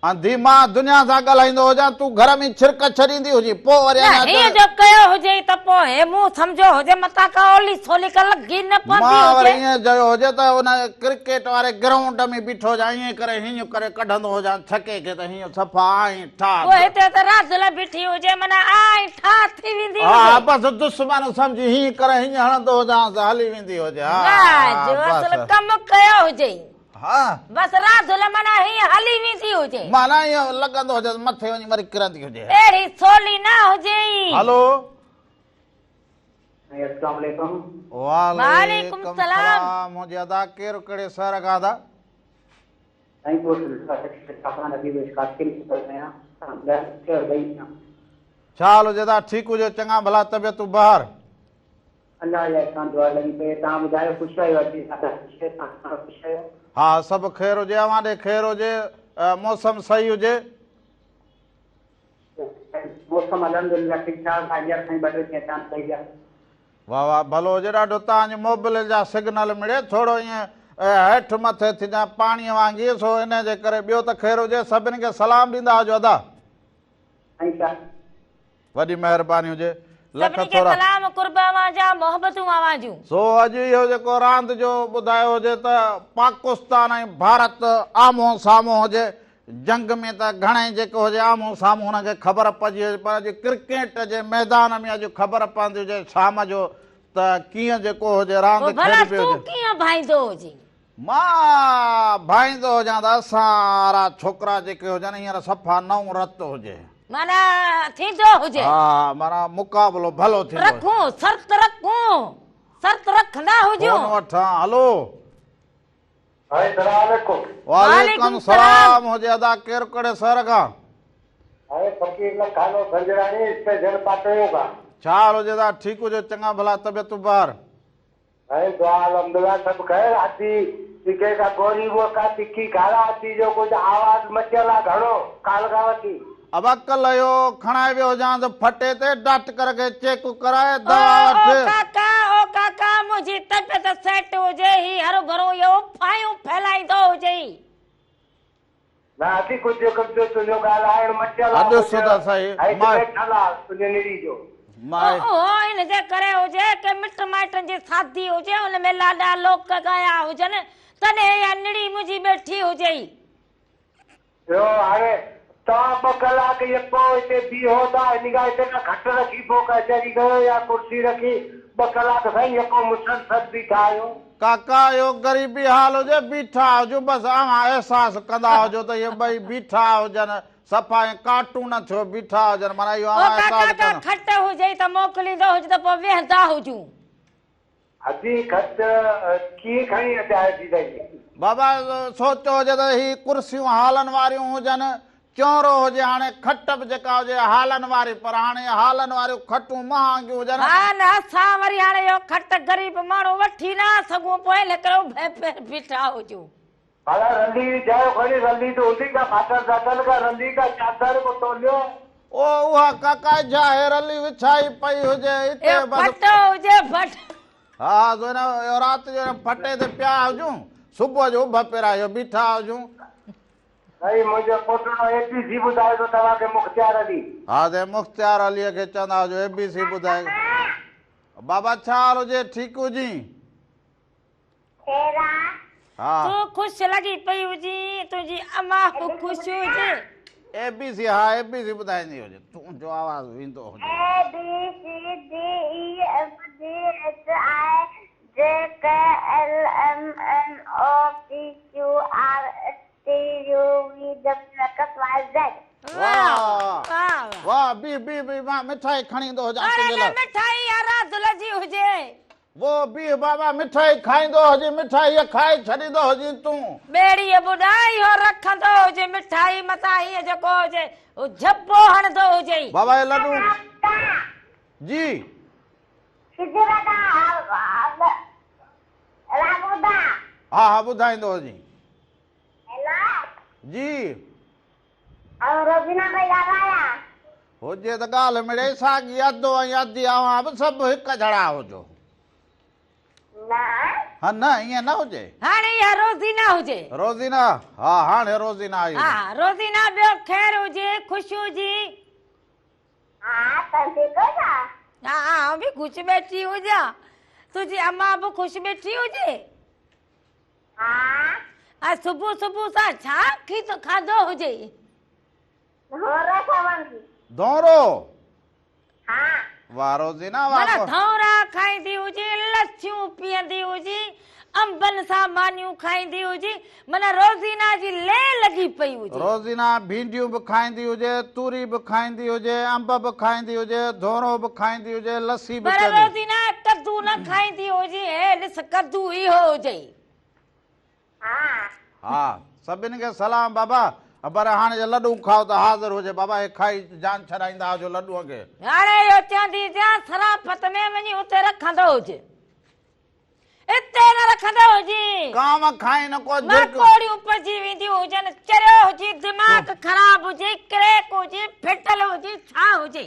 انڌي مان دنيا سان ڳالهائيندو هجان تون گهر ۾ ڇرڪ ڇڏيندي هجين پوء وري نه اڃا هيئن جو ڪيو هجئي ته پوء هي مون سمجهيو هجي متان ڪا اولي سولي ڪا لڳي نه پوندي مان وري هجي. ائين چيو هجي ته ان ڪرڪيٽ واري گرائونڊ ۾ بيٺو هجان ائين ڪري هيئن ڪري ڪڍندو هجان ڇڪي کي ته هيئن صفا آئين ٺاهه. پوء هتي ته راڌل بيٺي هجي معنيٰ آئين ٺاهه ٿي ويندي ها هجي. بس دشمن سمجهي هيئن ڪري هيئن هڻندو هجانس هلي ويندي هجي ها واهه جو بس. اصل ڪم ڪيو هجئي. ها. بس راڌل معنيٰ هيئن هلي ويندي هجي. معنيٰ ائين لڳندو هجيس مٿي وڃي وري ڪرندي هجي. اهڙي سولي نه هجئي. هلو. سائين اسلام عليڪم. وعليڪم السلام منهنجي ادا ڪير ڪهڙي شهر کان ادا. سائين ڳوٺ نبي بخش خاصخيلي ٿو ڳالهايان توهان ٻڌايو ڪير ڀئي. ڇا حال هجي ادا ٺيڪ هجو چڱا ڀلا طبيعتون بهار. الله جا احسان دعا لڳي پئي توهان ٻڌايو خوش آهيو اڄ خوش آهيو. ها سڀ خير هجي اوهان ڏي خير هجي موسم صحيح هجي. موسم الحمدلله ٺيڪ ٺاڪ آهي هينئر سائين ٻه ٽي ڏينهن ٿيا آهن صحيح آهي. واه واه ڀلو هجي ڏاڍو توهان جي موبل جا سگنل مڙي ٿورو ائين هيٺ مٿي ٿيندا پاڻي وانگي سو انهي جي ڪري ٻيو ته خير هجي سڀني کي سلام ڏيندا هجو ادا. سائين ڇا. وڏي مهرباني هجي لک سڀني کي ٿورا. سلام قرب اوهان جا محبتون اوهان جون. سو اڄ اهو جيڪو راند جو ٻڌايو هجي ته پاڪستان ۽ ڀارت آمهون سامهون هجي جنگ ۾ ته گهڻئي جيڪو هجي آمهون سامهون هن کي خبر پئجي هجي پر اڄ ڪرڪيٽ جي ميدان ۾ اڄ خبر پوندي هجي شام جو ته ڪيئن جيڪو هجي راند پوء ڀلا کيڏبي تون هجي. ڪيئن ڀائيندو هجين؟ مان ڀائيندو هجان ته اسان وارا ڇوڪرا جيڪي هجن هينئر صفا نئون رت هجي. معنيٰ ٿيندو هجي. ها معنيٰ مقابلو ڀلو ٿيندو هجي. رکون شرط رکون شرط رکندا هجون. فون وٺان هلو. سائين سلام عليڪم. وعليڪم سلام هجي ادا ڪير ڪهڙي شهر کان. سائين فقير لکانو سنجراڻي اسٽيشن پاٽويو کان. ڇا حال هجي ادا ٺيڪ هجو چڱا ڀلا طبيعتون بهار. سائين دعا الحمدلله سڀ خير هاٿي تکي کان گوري هوء ڪا تکي کارا هاٿي جو ڪجهه آواز مچيل آ گهڻو ڪالهه کان وٺي. ابا ڪلهه اهو کڻائي ويو هجانس ڦٽي تي ڊاڪٽر کي چيڪ ڪرائي دوا او وٺ. ڪاڪا او ڪاڪا منهنجي طبيعت سيٽ هجي هي هروڀرو اهو ڦاهيون ڦهلائيندو هجئي. نه ادي ڪجهه ڪجهه تنهنجو ڳالهائڻ مٽيل آ ها ڏس ته سهي ڪجهه هيٺ مان ويٺل آ تنهنجي نڙي جو. مان اهو ان جي ڪري هجي ڪي مٽ مائٽن جي شادي هجي ان ۾ لاڏا لوڪ ڳايا هجن تڏهن اها نڙي منهنجي ٻيٺي هجئي. ٻيو هاڻي توهان ٻه ڪلاڪ يڪو هتي بيهو ٿا ان کان هتي ڪا کٽ رکي پوء ڪچهري ڪيو يا ڪرسي رکي ٻه ڪلاڪ سائين يڪو مسلسل بيٺا آهيون. ڪاڪا اهو غريبي حال هجي بيٺا هجون بس اوهان احساس ڪندا هجو ته اهي ٻئي بيٺا هجن صفا ائين ڪارٽون ٿيو بيٺا هجن معنيٰ اهو او اوهان ڪاڪا احساس ڪا ڪندا. کٽ هجئي ته موڪليندو هج ته پوء ويهندا هجون. ادي کٽ ڪيئن کڻي اچائي ٿي سگهي. بابا سوچيو هجي ته هي ڪرسيون هالن واريون هجن چونرو هجي هاڻي کٽ به جيڪا هجي هالن واري پر هاڻي هالن واريون کٽون مهانگيون هجن. ها نه اسان وري هاڻي اهو کٽ غريب ماڻهو وٺي نه سگهون پوء ان ڪري اڀي پير بيٺا هجون. ڀلا رلي وڇايو کڻي رلي ته هوندي ڪا ڦاٽل ڦاٽل ڪا رلي ڪا چادر ڪو توليو. او اها ڪاڪا جاهي رلي وڇائي پئي هجي اتي اهو بس. ڦٽو هجي ڦٽ. ها ها سو هن اهو رات جو هن ڦٽي تي پيا هجون صبح جو اڀ پيرا اهو بيٺا هجون. سائين منهنجو پوٽڙو اي بي سي ٻڌائي ٿو توهان کي مختيار علي. ها سائين مختيار علي کي چوندا هجو اي بي سي ٻڌائي. بابا ڇا حال هجي ٺيڪ هجين. خير آ. ها. تون خوش لڳي پئي هجين تنهنجي امان به خوش هجي. اي بي سي ها اي بي سي ٻڌائيندي هجي تنهنجو آواز ويندو هجي. A B C D E F G H I J K L M N O P Q R S T U V W X Y Z. واه واه واه بي بي بي مان مٺائي کڻي ايندو هجان اڙي تنهنجي نه لاء. مٺائي يا رازل جي هجي. وو بيهه بابا مٺائي کائيندو هجين مٺائي کائي ڇڏيندو هجين تون. ٻيڙيء ٻڏائي هو رکندو هجي مٺائي متان هيء جيڪو هجي هو جهپو هڻندو هجئي. بابا هي لڏون جي. ها ها ٻڌائيندو هجين. جي. هجي ته ڳالهه مڙئي ساڳي ادو ۽ ادي اوهان به سڀ هڪ جھڙا هجو. ها نه ائين نه هجي. هاڻي اها روزينا هجي. روزينا ها هاڻي روزينا آئي هجي. ها روزينا ٻيو خير هجي خوش هجي. ها آئون به خوش ٻيٺي هجان تنهنجي امان به خوش ٻيٺي هجي. ۽ صبح صبح سان ڇا کاڌو هجي. ڌونرو واه روزينا واه. معنيٰ ڌونرا کائيندي هجي، لسيون پيئندي هجي، انبن سان مانيون کائيندي هجي، معنيٰ روزينا جي لي لڳي پئي هجي. روزينا ڀينڊيون به کائيندي هجي، توري به کائيندي هجي، انب به کائيندي هجي، ڌونرو به کائيندي هجي، لسي به پر پيئندي. روزينا ڪدو نه کائيندي هجي، هي ڏس ڪدو اهو هجئي. ها سڀني کي سلام بابا پر هاڻي جي لڏون کائو ته حاضر هجي بابا هي کائي جان ڇڏائيندا هجو لڏونء کي. هاڻي اهو چوندي جيان صرافت ۾ وڃي اتي رکندو هجي. اتي نه رکندو هجي. ڪانء کائين نه ڪو جهرڪ. ماڪوڙيون پئجي وينديون هجن چريو هجي دماغ خراب هجي ڪريڪ هجي ڦٽل هجي ڇا هجي.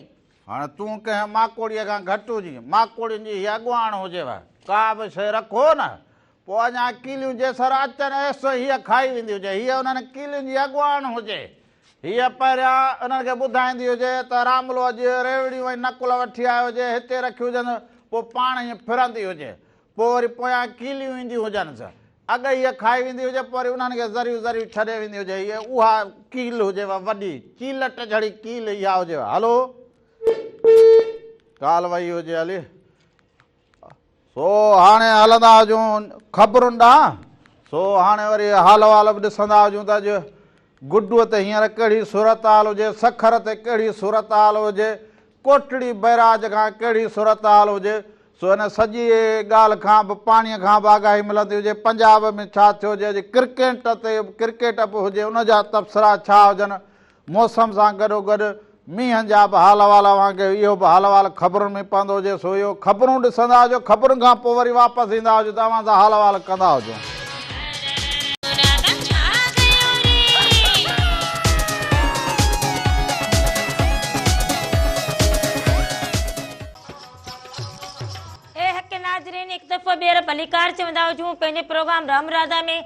هاڻي تون ڪنهن ماڪوڙيء کان گهٽ هجين ماڪوڙين جي هي اڳواڻ هجيو ڪا به شيء رکو نه پوء اڃا ڪيليون جيسر اچن ايسو هيء کائي ويندي هجي. هيء انهن ڪيلين جي اڳواڻ هجي. هيء پهريان انهن کي ٻڌائيندي هجي ته راملو اڄ ريوڙيون ۽ نقل وٺي آيو هجي، هتي رکيون هجن، پوء پاڻ هيئن ڦرندي هجي. پوء وري پويان ڪيليون اينديون هجنس. اڳ هيء کائي ويندي هجي، پوء وري انهن کي ذريون ذريون ڇڏي ويندي هجي. هيء اها ڪيل هجيو، وڏي چيلٽ جھڙي ڪيل اها هجيو. هلو! ڪال وئي هجي هلي. سو هاڻي هلندا هجون خبرن ڏانهن. سو هاڻي وري حال احوال به ڏسندا هجون ته اڄ گڊوء تي هينئر ڪهڙي صورتحال هجي، سکر تي ڪهڙي صورتحال هجي، ڪوٽڙي بئراج کان ڪهڙي صورتحال هجي. سو ان سڄي ڳالهه کان به پاڻيء کان به آگاهي ملندي هجي، پنجاب ۾ ڇا ٿيو هجي، اڄ ڪرڪيٽ تي ڪرڪيٽ به هجي ان جا تبصرا ڇا هجن، موسم سان گڏوگڏ مينهن جا به حال احوال اوهان کي اهو به حال احوال خبرن ۾ پوندو هجي سو اهو خبرون ڏسندا هجو خبرن کان پوء وري واپس ايندا هجو ته اوهان سان حال احوال ڪندا هجون. اي حق ناظرين هڪ دفعو ٻيهر ڀليڪار چوندا هجون پنهنجي پروگرام رام راڌا ۾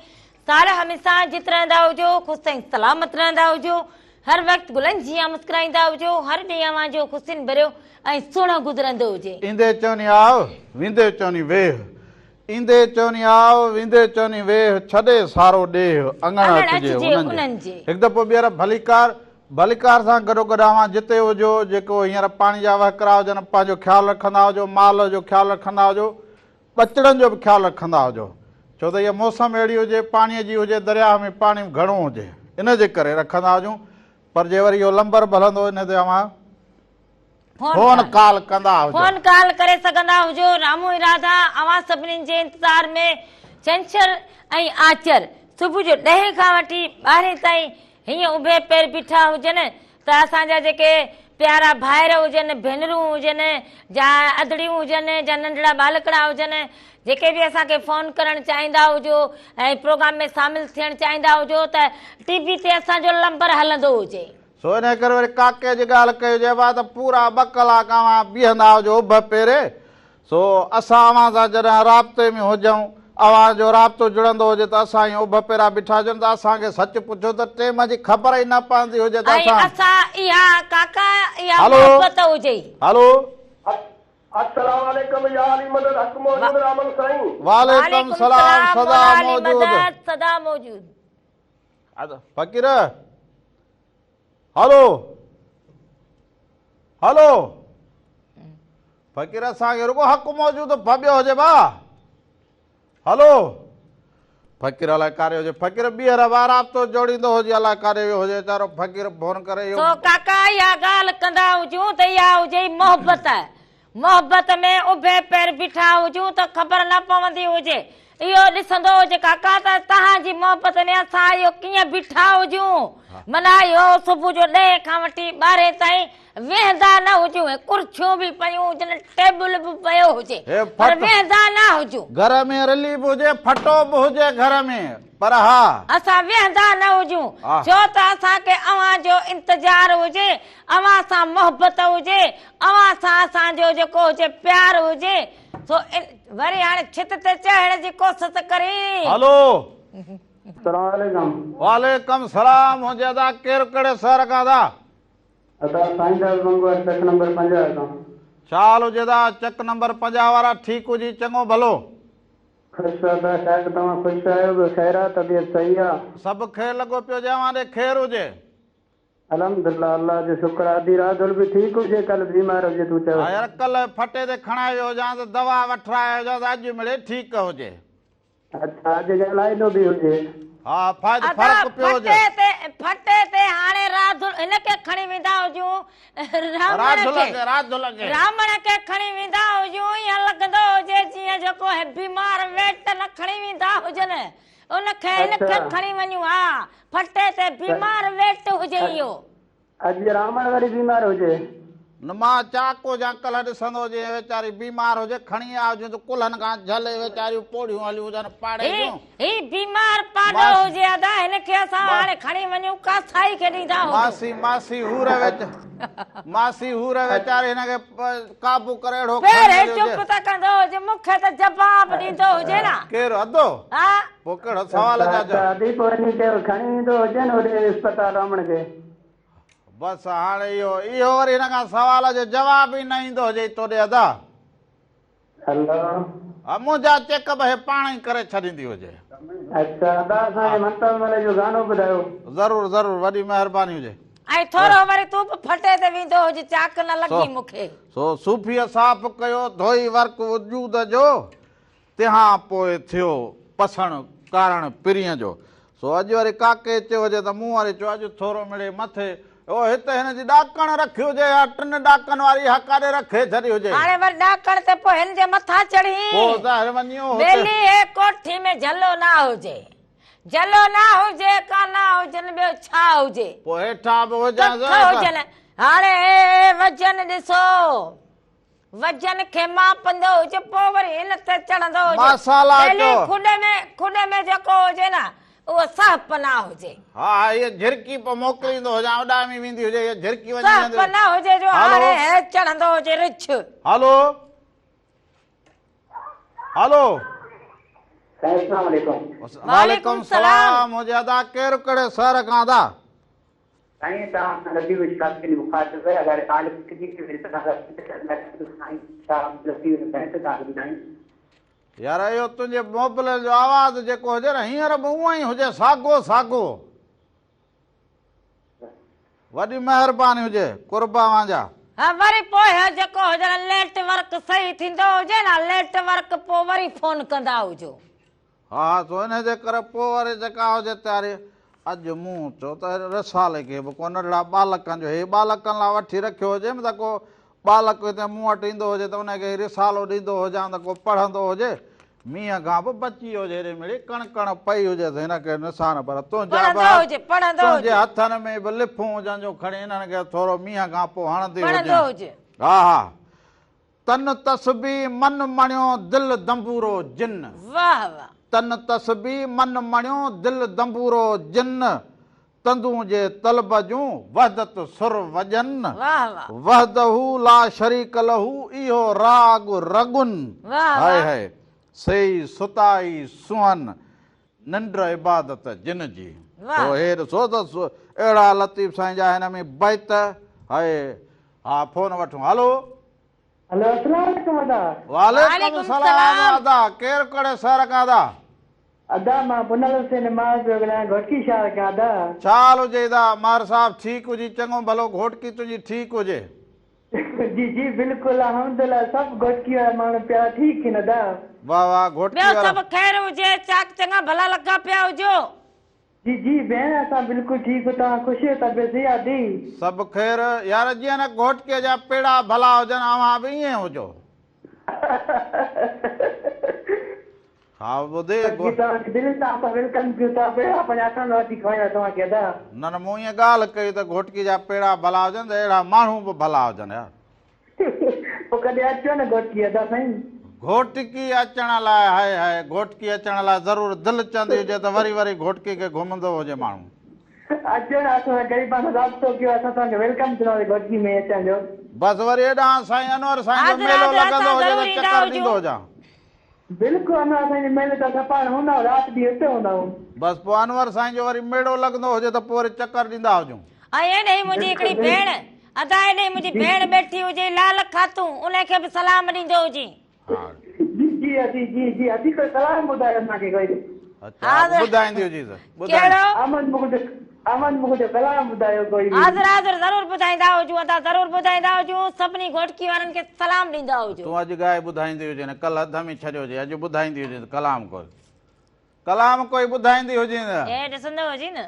سال هميشه جت رهندا هجو، خوش ۽ سلامت رهندا هجو، هر وقت گلن جيان مسڪرائيندا هجو، هر ڏينهن اوهان جو خوشين ڀريو ۽ سهڻو گذرندو هجي. ايندي چوني آء، ويندي چوني ويهه. ايندي چوني آء، ويندي چوني ويهه، ڇڏي سارو ڏيهه، اڱڻ اچجي انهن جي. هڪ دفعو ٻيهر ڀليڪار، ڀليڪار سان گڏوگڏ اوهان جتي هجو، جيڪو هينئر پاڻي جا وهڪرا هجن، پنهنجو خيال رکندا هجو، مال جو خيال رکندا هجو، ٻچڙن جو به خيال رکندا هجو ڇو ته هيء موسم اهڙي هجي پاڻيء جي هجي درياهه ۾ پاڻي به گهڻو هجي ان جي ڪري رکندا هجون پر جي وري اهو لمبر به هلندو ان تي اوهان فون ڪال ڪندا هجو. فون ڪال ڪري سگهندا هجو. رامو ۽ راڌا اوهان سڀني جي انتظار ۾ ڇنڇر ۽ آچر صبح جو ڏهين کان وٺي ٻارهين تائين هيئن اڀي پير بيٺا هجن ته اسان جا جيڪي پيارا ڀائر هجن، ڀينرون هجن، جا ادڙيون هجن، جا ننڍڙا ٻالڪڙا هجن، جيڪي به اسان کي فون ڪرڻ چاهيندا هجو ۽ پروگرام ۾ شامل ٿيڻ چاهيندا هجو ته ٽي وي تي اسان جو لمبر هلندو هجي. سو انهيء ڪري وري ڪاڪي جي ڳالهه ڪئي هجي ڀا ته پورا ٻه ڪلاڪ اوهان بيهندا هجو اڀ پيري سو اسان اوهان سان جڏهن رابطي ۾ هجون، اوهان جو رابطو جڙندو هجي ته اسان ائين اڀ پيرا بيٺا هجون ته اسان کي سچ پڇو ته ٽيم جي خبر ئي نه پوندي هجي ته ۽ اسان. اسان اها ڪاڪا اها هلو محبت هجي. هلو. السلام عليڪم يا علي مدد حق موجود رامن سائين. وعليڪم وعليڪم سلام سلام سدا مولا علي موجود. مدد سدا موجود. فقير هلو هلو فقير اسان کي رڳو حق موجود ڀٻيو هجي ڀا هلو فقير الائي ڪاري هجي فقير ٻيهر وا رابطو جوڙيندو هجي الائي ڪاري ويو هجي ويچارو فقير فون ڪري سو اهو ڪاڪا اها ڳالهه ڪندا هجون ته اها هجي محبت محبت ۾ اڀي پير بيٺا هجون ته خبر نه پوندي هجي. اهو ڏسندو هجي ڪاڪا ته توهان جي محبت ۾ اسان اهو ڪيئن بيٺا هجون. معنيٰ اهو صبح جو ڏهين کان وٺي ٻارهين تائين ويهندا نه هجون. هي ڪرسيون به پيون هجن، ٽيبل به پيو هجي پر ويهندا نه هجون. گهر ۾ رلي به هجي، ڦٽو به هجي گهر ۾ پر ها. اسان ويهندا نه هجون ڇو ته اسان کي اوهان جو انتظار هجي، اوهان سان محبت هجي، اوهان سان اسان جو جيڪو هجي پيار هجي سو وري هاڻي ڇت تي چڙهڻ جي ڪوشش ڪرين. هلو. السلام عليڪم. وعليڪم سلام هجي ادا ڪير ڪهڙي شهر کان ادا. ادا سائين داس بنگوار چڪ نمبر 50 کان. ڇا حال هجي ادا چڪ نمبر 50 وارا ٺيڪ هجي چڱو ڀلو. خوش ادا شايد توهان خوش آهيو به خير آ طبيعت صحيح آ. سڀ خير لڳو پيو هجي اوهان ڏي خير هجي. الحمدالله الله جو شڪر آ ادي راڌل به ٺيڪ هجي ڪلهه بيمار هجي تون چيو. ها يار ڪلهه ڦٽي تي کڻائي ويو هجانس دوا وٺرائي آيو هجانس اڄ مڙئي ٺيڪ هجي. اڇا اڄ ڳالهائيندو به هجي. ها فائد ادا فرق پيو هجي. ڦٽي تي ڦٽي تي هاڻي راڌل هن کي کڻي ويندا هجون رامڻ راڌل کي کي راڌل کي. رامڻ کي کڻي ويندا هجون ائين لڳندو هجي جيئن جيڪو هي بيمار ويٽ نه کڻي ويندا هجن ان کي هن کي کڻي وڃون ها ڦٽي تي بيمار ويٽ هجي اهو. اڄ رامڻ وري بيمار هجي. نه مان چاڪ هجان ڪلهه ڏسندو هجين ويچاري بيمار هجي کڻي آيا هجين ته ڪلهن کان جهلي ويچاريون پوڙهيون هليون هجن پاڙي جون. هي بيمار پاڏو هجي ادا هن کي اسان هاڻي کڻي وڃون ڪاسائي کي ڏيندا هجون. ماسي ماسي هور ويچ ماسي هور ويچاري هن کي قابو ڪري اهڙو کڻي پهرين هليو چپ هجي. ته ڪندو هجي مون کي ته جواب ڏيندو هجي نه. ڪير ادو؟ ها. پوء ڪهڙو سوال جا اڇا ادي پوء وڃي چيو کڻي ايندو هجي نه هوڏي اسپتال رامڻ کي. بس هاڻي اهو اهو وري هن کان سوال جو جواب ئي نه ايندو هجي توڏي ادا. هلو. ها منهنجا چيڪ اپ هي پاڻ ئي ڪري ڇڏيندي هجي. اڇا ادا اسان کي ممتاز ملڪ جو گانو ٻڌايو. ضرور ضرور وڏي مهرباني هجي. ۽ ٿورو وري تون به ڦٽي تي ويندو هج چاڪ نه لڳي مون کي. سو صوفيء صاف ڪيو ڌوئي ورق وجود جو تنهان پوء ٿيو پسڻ ڪارڻ پرينء جو. سو اڄ وري ڪاڪي چيو هجي ته مون وري چيو اڄ ٿورو مڙئي مٿي او هت هن جي ڏاڪڻ رکي هجي يا ٽن ڏاڪن واري اها ڪاڏي رکي ڇڏي هجي. هاڻي وري ڏاڪڻ تي پوء هن جي مٿان چڙهين. پوء ظاهر وڃي اهو هتي. ٻيلي هي ڪوٺي ۾ جهلو نه هجي. جهلو نه هجي ڪانا هجن ٻيو ڇا هجي. پوء هيٺان به هجانس. ڪک هجن. هاڻي هي وزن ڏسو. وزن کي ماپندو هجي پوء وري هن تي چڙهندو هجي. ماسالا ٻيلي چئو. کڏ ۾ کڏ ۾ جيڪو هجي نه اهو سهپ نه هجي. ها ها هيء جهرڪي پوء موڪليندو هجان اڏامي ويندي هجي هيء جهرڪي وڃي سهپ ويندي. نه هجي جو هلو. هاڻي هي چڙهندو هجي رڇ. هلو هلو. سائين اسلام عليڪم. وعليڪم سلام هجي ادا ڪير ڪهڙي شهر کان ادا. سائين توهان سان ربيع شاڪر مخاطب اگر عالم سائين شاهه عبداللطيف بيت توهان کي ٻڌايون. يار اهو تنهنجي موبائل جو آواز جيڪو هجي نه هينئر به اونئن ئي هجي ساڳو ساڳو. وڏي مهرباني هجي قرب اوهان جا. ها وري پوء هي جيڪو هجي نه نيٽ ورڪ صحيح ٿيندو هجي نه نيٽ ورڪ پوء وري فون ڪندا هجو. ها ها سو انهي جي ڪري پوء وري جيڪا هجي تياري اڄ مون چيو ته رسالي کي به ڪو ننڍڙا ٻالڪن جو هي ٻالڪن لاء وٺي رکيو هجيم ته ڪو ٻالڪ هتي مون وٽ ايندو هجي ته انهي کي هي رسالو ڏيندو هجان ته ڪو پڙهندو هجي مينهن کان به بچي هجي هيڏي مڙئي ڪڻ ڪڻ پئي هجيس هن کي نشان پر تنهنجا به تنهنجي هٿن ۾ به لڦون هجن جو کڻي انهن کي ٿورو مينهن کان پوء هڻندي هجين ها ها تن تسبيح من مڻيو دل دنبورو جن. واه واه. تن تسبيح من مڻيو دل دنبورو جن. تندون جي طلب جون وحدت سر وڄن. واه واه. وحده لا شريڪ له اهو راڳ رڳن. واه هاء واه. هاء سيئي ستائي سونهن ننڊ عبادت جن جي. واه. سو هي ڏسو ته اهڙا لطيف سائين جا هن ۾ بيت هاء ها فون وٺون هلو. هلو اسلام عليڪم ادا. وعليڪم سلام ادا ڪير ڪهڙي شهر کان ادا. ادا مان پنهل حسين ماهر پيو ڳالهايان گهوٽڪي شهر کان ادا. ڇا حال هجي ادا ماهر صاحب ٺيڪ هجي چڱو ڀلو گهوٽڪي تنهنجي ٺيڪ هجي. جي جي بلڪل الحمدلله سڀ گهوٽڪي وارا ماڻهو پيا ٺيڪ هن ادا. واه واه گهوٽڪي ٻيو وارا. سڀ خير هجي چاڪ چڱا ڀلا لڳا پيا هجو. جي جي ڀيڻ اسان بلڪل ٺيڪ توهان خوش آهيو طبيعت صحيح آ the. سڀ خير يار جيئن نه گهوٽڪي جا پيڙا ڀلا هجن اوهان به ائين هجو. ها ٻڌي باقي توهان کي دل سان اسان welcome ڪيون ٿا پيڙا پنهنجا اسان کان وٺي کوايون توهان کي ادا. نه نه مون ائين ڳالهه ڪئي ته گهوٽڪي جا پيڙا ڀلا هجن ته اهڙا ماڻهو به ڀلا هجن يار. پوء ڪڏهن اچو نه گهوٽڪي ادا سائين. گهوٽڪي اچڻ لاء هاء هاء گهوٽڪي اچڻ لاء ضرور دل چوندي هجي ته وري وري گهوٽڪي کي گهمندو هجي ماڻهو. اچو نه اسان سان غريبان سان رابطو ڪيو اسان توهان کي welcome چونداسين گهوٽڪي ۾ اچڻ جو. بس وري هيڏانهن سائين انور سائين جو حاضر ميلو حاضر لڳندو اسان هجي ضرور ته ايندا چڪر هجون. ڏيندو هجان. بلڪل انور سائين جي ميلي ته اسان پاڻ هوندا آهيون رات ڏينهن اتي هوندا آهيون. بس پوء انور سائين جو وري ميڙو لڳندو هجي ته پوء وري چڪر ڏيندا هجون. ۽ هيڏي منهنجي هڪڙي بلڪل ڀيڻ ادا هيڏي منهنجي ڀيڻ ٻيٺي هجي لال خاتون انهي کي به سلام ڏيندو هجين. ها. جي جي ادي جي جي ادي ڪوئي ڪلام ٻڌايو اسان کي ڪوئي. اڇا حاضر ٻڌائيندي هجيس ٻڌائيندي. ڪهڙو؟ احمد مغل جو احمد مغل جو ڪلام ٻڌايو ڪوئي به. حاضر حاضر ضرور ٻڌائيندا هجون ادا ضرور ٻڌائيندا هجون سڀني گهوٽڪي وارن کي سلام ڏيندا هجو. تون اڄ ڳائي ٻڌائيندي هجين ڪلهه اڌ ۾ ڇڏيو هجي اڄ ٻڌائيندي هجين ڪلام ڪوئي ڪلام ڪوئي ٻڌائيندي هجين. اي ڏسندو هجين نه.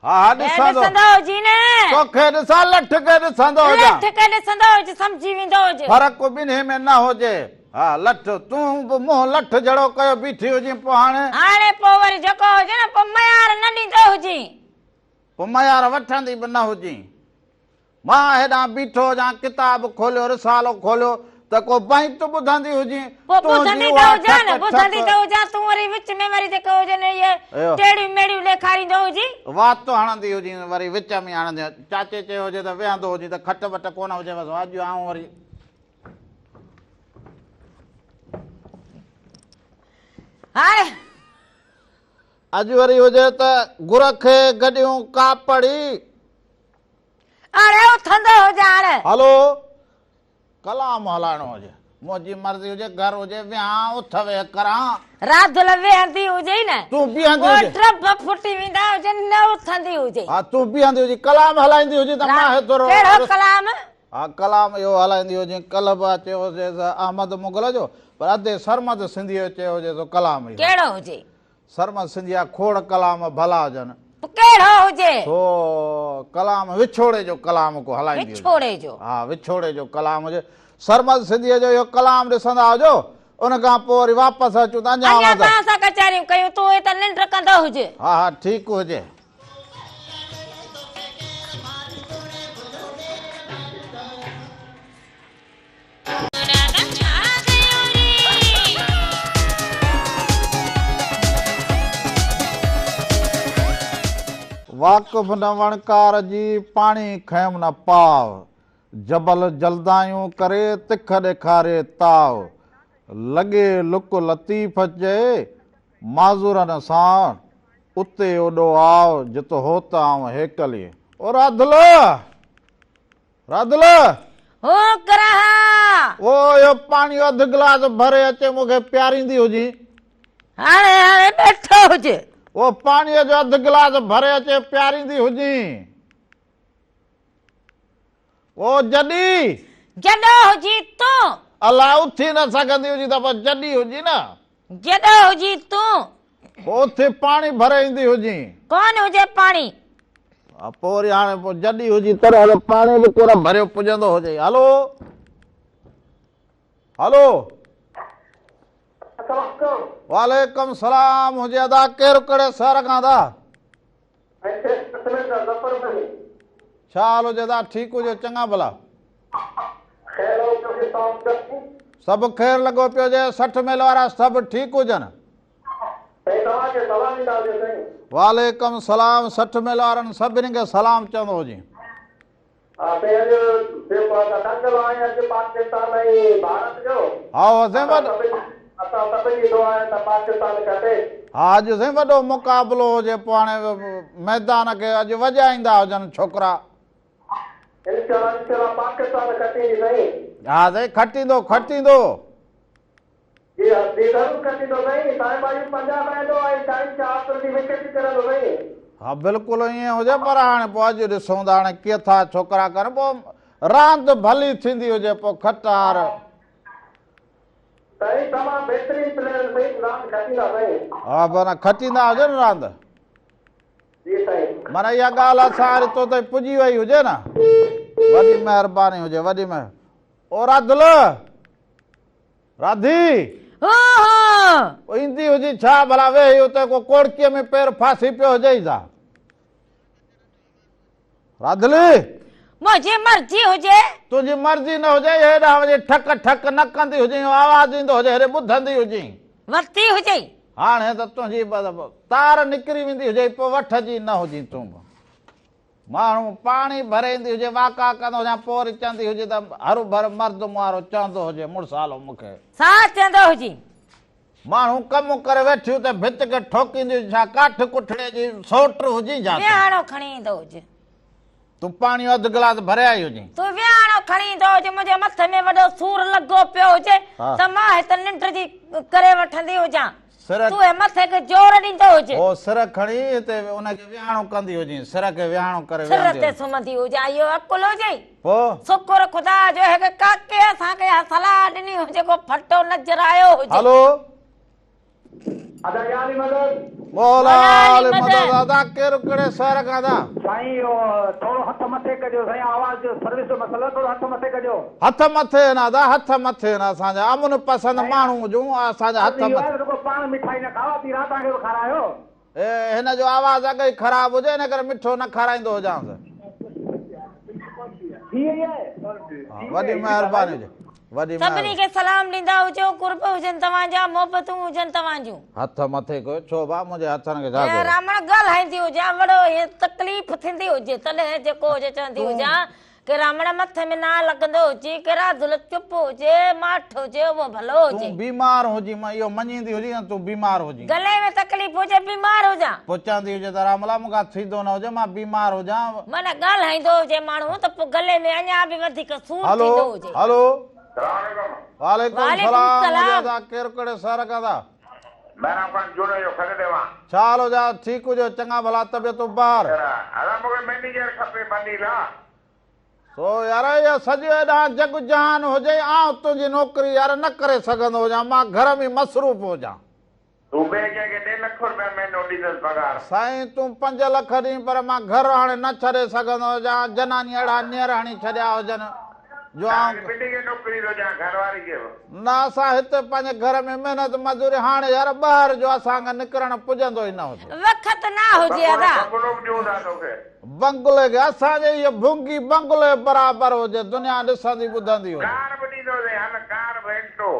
ها ها ڏسندو. ڏسندو هجين نه. توکي ڏسان لٺ کي ڏسندو هجان. لٺ کي ڏسندو هج سمجهي ويندو هج. فرق ٻنهي ۾ نه هجي. ها لٺ تون به منهن لٺ جهڙو ڪيو بيٺي هجين پوء هاڻي. هاڻي پوء وري جيڪو هجي نه پوء ميار نه ڏيندو هجين. پوء ميار وٺندي به نه هجين. مان هيڏانهن بيٺو هجان، ڪتاب کوليو، رسالو کوليو ته ڪو بيت ٻڌندي هجين، پوء تنهنجي ٻڌندي ته اها هجان نه، ٺڪ ٻڌندي ٺڪ. ته هجان، تون وري وچ ۾ وري جيڪو هجي نه اهي ٽيڙيون ميڙيون ڏيکاريندو هجين. وات هڻندي هجين، وري وچ ۾ هڻندي هجين. چاچي چيو هجي ته ويهندو هجين ته کٽ وٽ ڪونه هجي بس اڄ آئون وري. هاڻي. اڄ وري هجي ته گر کي گڏيون ڪاپڙي. اڙي اٿندو هجان. هلو ڪلام هلائڻو هجي منهنجي مرضي هجي گهر هجي ويهان اٿ ويهه ڪران. راڌل ويهندي هجي نه. تون بيهندي هجي. پوء ڊڀ ڦٽي ويندا هجن نه اٿندي هجي. ها تون بيهندي هجي ڪلام هلائيندي هجي ته مان هيترو. ڪهڙو ڪلام؟ ها ڪلام اهو هلائيندي هجي ڪلهه به چيو هجيس احمد مغل جو پر ادي سرمد سنڌيء جو چيو هجي سو ڪلام اهو. ڪهڙو هجي؟ سرمد سنڌيا کوڙ ڪلام ڀلا هجن. ڪهڙو هجي؟ سو ڪلام وڇوڙي جو ڪلام ڪو هلائيندي هجي. وڇوڙي جو. ها وڇوڙي جو ڪلام هجي. سرمد سنڌيء جو اهو ڪلام ڏسندا هجو ان کان پوء وري واپس اچون ته اڃا اڃا اوهان سان. توهان سان ڪچهريون ڪيون تون هت ننڊ ڪندو هج. ها ها ٺيڪ هجي. واقف نه وڻڪار جي، پاڻي کنيم نه پاء. جبل جلدايون ڪري، تک ڏيکاري تاء. لڳي لڪ لطيف چئي، معذورن سان اتي اوڏو آء، جت هوت آئون هيڪلي. او راڌل! راڌل! هو ڪراها! او اهو پاڻي اڌ گلاس ڀري اچي مون کي پياريندي هجين. هاڻي هاڻي ٻيٺو هج. او پاڻيء جو اڌ گلاس ڀري اچي پياريندي هجين. او جڏي! جڏو هجين تون. الا اٿي نه سگهندي هجين ته پوء جڏي هجين نه. جڏو هجين تون. پوء اٿي پاڻي ڀري ايندي هجين. ڪونه هجي پاڻي. ها پوء وري هاڻي پوء جڏي هجين تڏهن ته پاڻي به ڪونه ڀريو پڄندو هجئي. هلو. هلو. السلام عليڪم. وعليڪم سلام هجي ادا ڪير ڪهڙي شهر کان ادا. ڇا حال هجي ادا ٺيڪ هجو چڱا ڀلا. سڀ خير لڳو پيو هجي 60 ميل وارا سڀ ٺيڪ هجن. وعليڪم سلام 60 ميل وارن سڀني کي سلام چوندو هجين. هائو سائين وڏو ها اڄ سائين وڏو مقابلو هجي پوء هاڻي ميدان کي اڄ وڄائيندا هجن ڇوڪرا. ها سائين کٽيندو کٽيندو. جي ها جي ضرور کٽيندو سائين صاحب آيون 50 لاهيندو ۽ شاهين شاهه آفريدي وڪيٽ به ڪڍندو سائين. ها بلڪل ائين هجي پر هاڻي پوء اڄ ڏسون ته هاڻي ڪيئن ٿا ڇوڪرا ڪن پوء راند ڀلي ٿيندي هجي پوء کٽ هار. سائين تمام بهترين پليئر سائين راند کٽيندا سائين. ها معنيٰ کٽيندا هجن راند. جي سائين. معنيٰ اها ڳالهه اسان واري تو تائين پڄي وئي هجي نه. وڏي مهرباني هجي وڏي مهر او راڌل. راڌي! هو هو! ايندي هجي ڇا ڀلا ويهي اتي ڪو ڪوڙڪيء ۾ پير ڦاسي پيو هجئي ڇا؟ راڌلي! منهنجي مرضي هجي. تنهنجي مرضي نه هجئي هيڏانهن وڃي ٺڪ ٺڪ نه ڪندي هجئين آواز ايندو هجي هيڏي ٻڌندي هجين. ورتي هجئي. هاڻي ته تنهنجي تار نڪري ويندي هجئي پوء وٺجي نه هجين تون به. ماڻهو پاڻي ڀري ايندي هجي، واڪا ڪندو هجان، پوء وري چوندي هجي ته هروڀرو مرد مون وارو چوندو هجي، مڙسالو مون کي. ڇا چوندو هجي؟ ماڻهو ڪم ڪري ويٺي اتي ڀت کي ٺوڪيندي هجي، ڇا ڪاٺ ڪٺڙي جي سوٽ هجين ڇا تون؟ ويهاڻو کڻي ايندو هجي. تون پاڻي جو اڌ گلاس ڀري آئي هجين. تون ويهاڻو کڻي ايندو هجي، منهنجي مٿي ۾ وڏو سور لڳو پيو هجي ته مان هت ننڊ جي ڪري وٺندي هجان. سر تون هي مٿي کي زور ڏيندو هج. هو سر کڻي هتي ان کي ويهاڻو ڪندي هجين، سر کي ويهاڻو ڪري سر ويهندي تي هجين. سمهندي هجان، اهو عقل هجئي؟ پوء؟ شڪر خدا جو هڪ ڪاڪي اسان کي اها صلاح ڏني هجي، ڪو ڦٽو نظر آيو هجي. هلو. ادا يا علي مدد. مولا علي مدد ادا ڪير ڪهڙي شهر کان ادا. سائين اهو ٿورو هٿ مٿي ڪجو سائين آواز جو سروس جو مسئلو آهي ٿورو هٿ مٿي ڪجو. هٿ مٿي آهن ادا هٿ مٿي آهن اسان جا امن پسند ماڻهو هجون اسان جا هٿ مٿي. رڳو پاڻ مٺائي نه کائو اڌي رات کي به کارايو. اي هن جو آواز اڳ ئي خراب هجي ان ڪري مٺو نه کارائيندو هجانس. وڏي مهرباني هجي. وڏي سڀني کي سلام ڏيندا هجو قرب هجن توهان جا محبتون هجن توهان جون. هٿ مٿي ڪيو ڇو ڀاء منهنجي هٿن کي ڇا ٿيو. رامڻ ڳالهائيندي هجان وڏو هي تڪليف ٿيندي هجي تڏهن جيڪو هجي چوندي هجان ڪي رامڻ مٿي ۾ نا لڳندو هجي ڪي راڌل چپ هجي ماٺ هجي اهو ڀلو هجي. تون بيمار هجين مان اهو مڃيندي هجين ته تون بيمار هجين. گلي ۾ تڪليف هجي بيمار هجان. پوء چوندي هجي ته راملا مون کان ٿيندو نه هجي مان بيمار هجان. معنيٰ ڳالهائيندو هجي ماڻهو ته پوء گلي ۾ اڃا به وڌيڪ سور هلو ٿيندو هجي. هلو. سلام عليڪم. وعليڪم وعليڪم سلام سلام. هجي ادا ڪير ڪهڙي شهر کان ٿا. محراب خان جوڻيجو کڏ مان. ڇا حال هجي ٺيڪ هجو چڱا ڀلا طبيعتون بهار. ادا مونکي مئنيجر کپي مني لا. سو يار اهو سڄو هيڏانهن جڳ جهان هجي آئون تنهنجي نوڪري يار نه ڪري سگهندو هجان مان گهر ۾ مصروف هجان. تون ٻئي ڪنهن کي ڏي لک روپيا مهينو ڏيندس پگهار. سائين تون 5 لک ڏين پر مان گهر هاڻي نه ڇڏي سگهندو هجان جناني اهڙا نيئر هڻي ڇڏيا هجن جو آئون. توهان کي ٻنهي کي نوڪري ٿو ڏيان گهر واري کي به. نه اسان هتي پنهنجي گهر ۾ محنت مزوري هاڻي يار ٻاهر جو اسان کي نڪرڻ پڄندو ئي نه هجي. وقت نه هجي ادا. بنگلو به ڏيون ٿا توکي. بنگلي کي اسان جي هيء ڀونگي بنگلي برابر هجي دنيا ڏسندي ٻڌندي هجي. ڪار به ڏيندوسين هل ڪار به ايلٽو.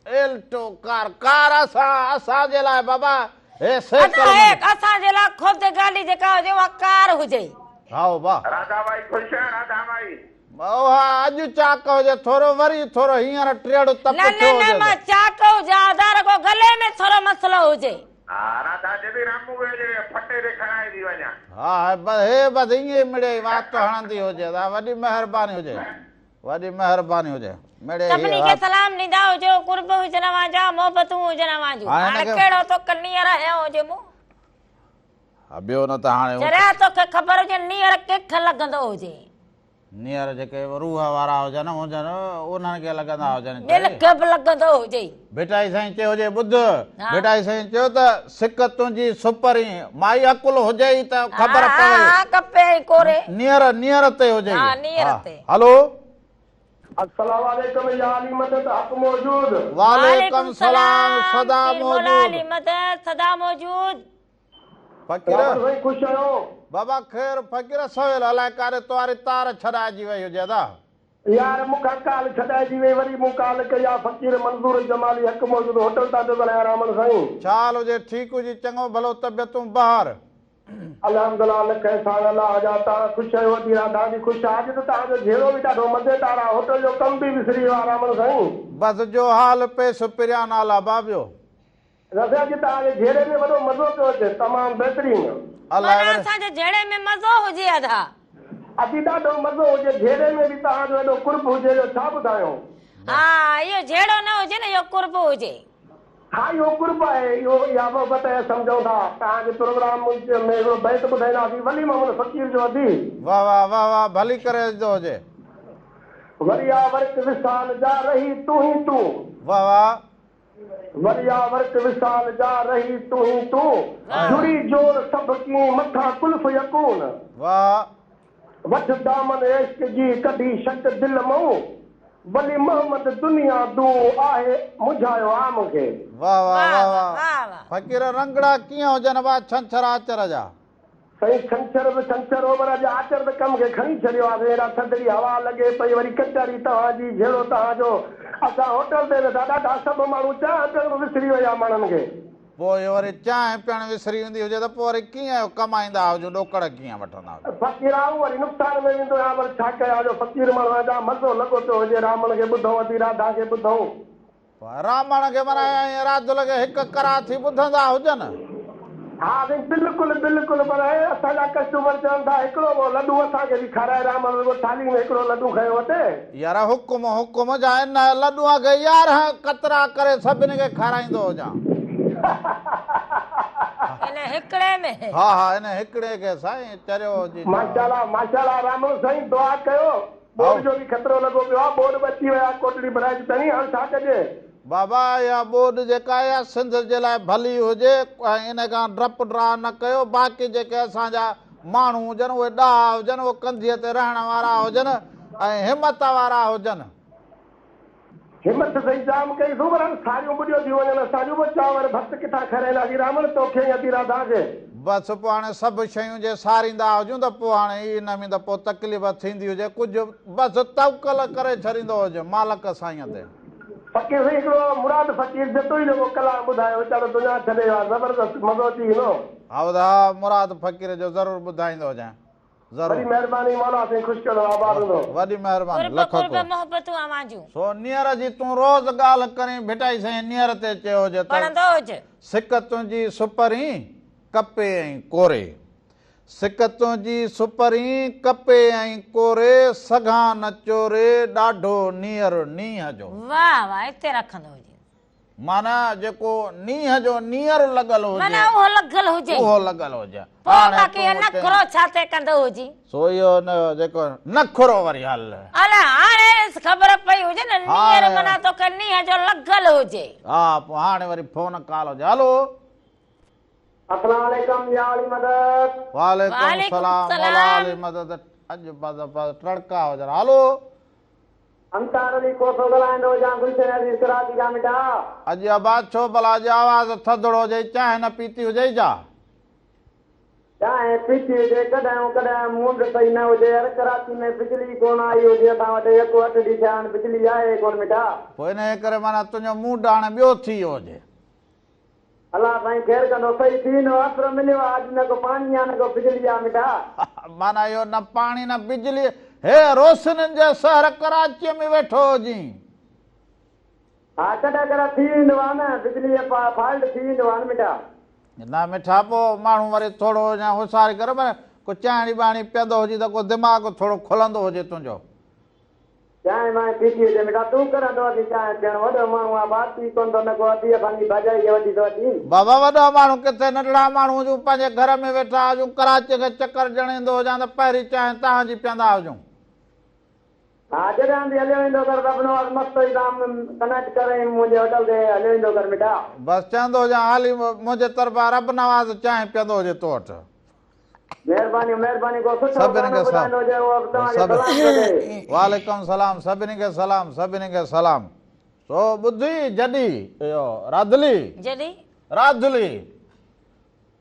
ايلٽو ڪار ڪار اسان اسان جي لاء بابا هي سيڪل ادا هي اسان جي لاء خود گاڏي جيڪا هجي اها ڪار هجي. هائو با. راڌا مائي خوش آهي راڌا مائي. اها اڄ چاڪ هجي ٿورو وري ٿورو هينئر ٽيڙ تپ نه ٿيو نه نه هجي مان ته. چاڪ هجان ادا رڳو گلي ۾ ٿورو مسئلو هجي. ها راڌا چئي ٿي رامو کي اڄ ڦٽي تي کڻائي ٿي وڃان. ها ها هي بس ائين ئي مڙئي وات هڻندي هجي ادا وڏي مهرباني هجي وڏي مهرباني هجي مڙئي هي سڀني کي سلام ڏيندا هجو قرب هجن اوهان جا محبتون هجن اوهان جون هاڻي ڪهڙو توکي نيئر هنيو هجي مون. ها ٻيو نه ته هاڻي. چريا توکي خبر هجي نيئر ڪنهن کي لڳندو هجي. نيئر جيڪي روح وارا هجن هجن انهن کي لڳندا هجن چئي. ٻين کي به لڳندو هجي. ڀٽائي سائين چيو هجي ٻڌ ڀٽائي سائين چيو ته سڪ تنهنجي سپرين مائي عقل هجئي ته خبر پوي. ها ڪپي ۽ ڪوري. نيئر نيئر تي هجئي. ها نيئر تي. هلو. السلام عليڪم يا علي مدد حق موجود. وعليڪم السلام سدا پير مولا علي مدد سدا موجود. فقير. رابر سائين خوش آهيو. بابا خير فقير سويل الائي ڪاڏي تواري تار ڇڏائجي وئي هجي ادا. يار مون کان ڪال ڇڏائجي وئي وري مون ڪال ڪئي آ فقير منظور جمالي حق موجود هوٽل تان پيو ڳالهايان رامڻ سائين. ڇا حال هجي ٺيڪ هجي چڱو ڀلو طبيعتون بهار. الحمدلله لک احسان الله جا توهان خوش آهيو ادي راڌا به خوش آ اڄ ته توهان جو جهيڙو به ڏاڍو مزيدار آ هوٽل جو ڪم به وسري ويو آ رامڻ سائين. بس جو حال پيس پريان نالا بابيو. رضا جي توهان جي جهيڙي ۾ وڏو مزو پيو اچي تمام بهترين. الائي معنيٰ وري. اسان جي جهيڙي ۾ مزو هجي ادا. ادي ڏاڍو مزو هجي جهيڙي ۾ به توهان جو ايڏو قرب هجي جو ڇا ٻڌايون. ها اهو جهيڙو نه هجي نه اهو قرب هجي. ها اهو قرب آهي اهو اها محبت آهي سمجهون ٿا توهان جي پروگرام ۾ هڪڙو بيت ٻڌائينداسين ولي محمد فقير جو ادي. واه واه واه واه ڀلي ڪري اچدو هجي. وري آ ورق وصال جا رهي تون ئي تون. واه واه. وري آ ورق وصال جا رهي تون ئي تون. جڙي جوڙ سڀ ڪين مٿان ڪلف يڪون. واه. وٺ دامن عشق جي ڪڍي شڪ دل مئون. ولي محمد دنيا دون آهي منجهايو عام کي. واه واه واه واه فقير رنگڙا ڪيئن هجن وا ڇنڇر آچر جا. سائين ڇنڇر به ڇنڇر هو پر اڄ آچر ته ڪم کي کڻي ڇڏيو آ سائين هيڏا ٿڌڙي هوا لڳي پئي وري ڪچهري توهان جي جهيڙو توهان جو اسان هوٽل تي ويٺا ڏاڍا سڀ ماڻهو چانهه پيئڻ به وسري وئي آ ماڻهن کي. پوء اهو وري چانهه پيئڻ وسري ويندي هجي ته پوء وري ڪيئن اهو ڪمائيندا هجون ڏوڪڙ ڪيئن وٺندا هجون. فقير آئون وري نقصان ۾ ويندو آهيان پر ڇا ڪيان جو فقير ماڻهو آهيان جا مزو لڳو پيو هجي رامڻ کي ٻڌون ادي راڌا کي ٻڌون. رامڻ کي معنيٰ ۽ راڌل کي هڪ ڪرا ٿي ٻڌندا هجن. ها سائين بلڪل بلڪل پر هي اسان جا ڪسٽمر چون ٿا هڪڙو اهو لڏون اسان کي به کارائي رامڻ رڳو ٿالهي ۾ هڪڙو لڏون کنيو وتي. يار حڪم حڪم جا ان لڏونء کي 11 قطرا ڪري سڀني کي کارائيندو هجان. ان هڪڙي ۾. ها ها ان هڪڙي کي سائين چريو هجي ڇا. ماشاءالله ماشاءالله رامڻ سائين دعا ڪيو ٻوڏ جو به خطرو لڳو پيو آ، ٻوڏ به اچي وئي آ ڪوٽڙي بئراج تڻي، هاڻ ڇا ڪجي؟ بابا اها ٻوڏ جيڪا آهي اها سنڌ جي لاء ڀلي هجي ۽ ان کان ڊپ ڊاء نه ڪيو باقي جيڪي اسان جا ماڻهو هجن اهي ڏاها هجن اهي ڪنڌيء تي رهڻ وارا هجن ۽ همت وارا هجن. همٿ سائين جام ڪئي سون پر هاڻ ساريون ٻڏيو ٿيون وڃن اسان جون به چانور ڀت ڪٿان کارائينداسين رامڻ توکي ۽ ادي راڌا کي. بس پوء هاڻي سڀ شيون جي ساريندا هجون ته پوء هاڻي ئي ان ۾ ته پوء تڪليف ٿيندي هجي ڪجهه بس توڪل ڪري ڇڏيندو هج مالڪ سائين تي. فقير سائين هڪڙو مراد فقير جتوئي جو ڪو ڪلام ٻڌايو ويچارو دنيا ڇڏي ويو آ زبردست مزو اچي ويندو. ها ادا مراد فقير جو ضرور ٻڌائيندو هجانء. ضرور. وڏي مهرباني مولا سائين خوش ڪندو آباد هوندو. وڏي مهرباني قرب لک قرب قرب. محبتون اوهان جون. سو نيئر جي تون روز ڳالهه ڪرين ڀٽائي سائين نيئر تي چيو هجي ته. پڙهندو هج. سڪ تنهنجي سپرين ڪپي ۽ ڪوري سڪ تنهنجي سپرين ڪپي ۽ ڪوري سگهان نه چوري ڏاڍو نيئر نينهن جو. واه واه اتي رکندو هجين. معنيٰ جيڪو نينهن جو نيئر لڳل هجي. معنيٰ اهو لڳل هجي. اهو لڳل هجي. پوء هاڻي باقي تون اهو نخرو ڇا تي ڪندو هجي. سو اهو ان جو جيڪو نخرو وري هل. الا هاڻي خبر پئي هجي نه نيئر معنيٰ توکي نينهن جو لڳل هجي. ها پوء هاڻي وري فون ڪال هجي. هلو. السلام عليڪم يا علي مدد. وعليڪم السلام مولا علي مدد اڄ بس بس ٽڙڪا هجن. هلو. انصار علي کوسو ڳالهائيندو هجان گلشن عزيز ڪراچي کان مٺا. اڄ ابا ڇو ڀلا اڄ آواز ٿڌڙو هجئي چانهه نه پيتي هجئي ڇا؟ چانهه پيتي هجي ڪڏهن ڪڏهن مونڊ صحيح نه هجي يار ڪراچي ۾ بجلي ڪونه آئي هجي اسان وٽ يڪو اٺ ڏينهن ٿيا آهن بجلي آهي ئي ڪونه مٺا. پوء انهيء ڪري معنيٰ تنهنجو مونڊ هاڻي ٻيو ٿي ويو هجي. الله سائين خير ڪندو صحيح ٿي ويندو آسرو مليو آ اڄ نه ڪو پاڻي آ نه ڪو بجلي آ مٺا. معنيٰ اهو نه پاڻي نه بجلي هي روشنين جي شهر ڪراچيء ۾ ويٺو هجين. ها ڪڏهن ڪڏهن ٿي ويندو آ نه بجلي فالٽ ٿي ويندو آ نه مٺا. نه مٺا پوء ماڻهو وري ٿورو اڃا هوشياري ڪري پر ڪو چانهڙي ٻاڻي پيئندو هجين ته ڪو دماغ ٿورو کلندو هجي تنهنجو. چانهه وانهه پيتي هجي مٺا تون ڪڏهن ٿو اچين چانهه پيئڻ وڏو ماڻهو آ بات ئي ڪونه ٿو نه ڪو ادي اسان جي ڀاڄائي کي وٺي ٿو اچين. بابا وڏا ماڻهو ڪٿي ننڍڙا ماڻهو هجون پنهنجي گهر ۾ ويٺا هجون ڪراچيء کي چڪر ڏيڻ ايندو هجان ته پهرين چانهه توهان جي پيئندا هجون. ها جڏهن به هليو ايندو ڪر رب نواز مست هئي تان ڪنيڪٽ ڪر ۽ منهنجي هوٽل تي هليو ايندو ڪر مٺا. بس چوندو هجان حالي منهنجي طرفان رب نواز چانهه پيئندو هجي تو وٽ. مهربانيون مهربانيون ڪو سٺو سڀني گانو کي ٻڌائيندو هجي اهو به توهان کي سلام ٿو ڏئي. وعليڪم سلام سڀني کي سلام سڀني کي سلام سو ٻڌي جڏي اهو راڌلي جڏي راڌلي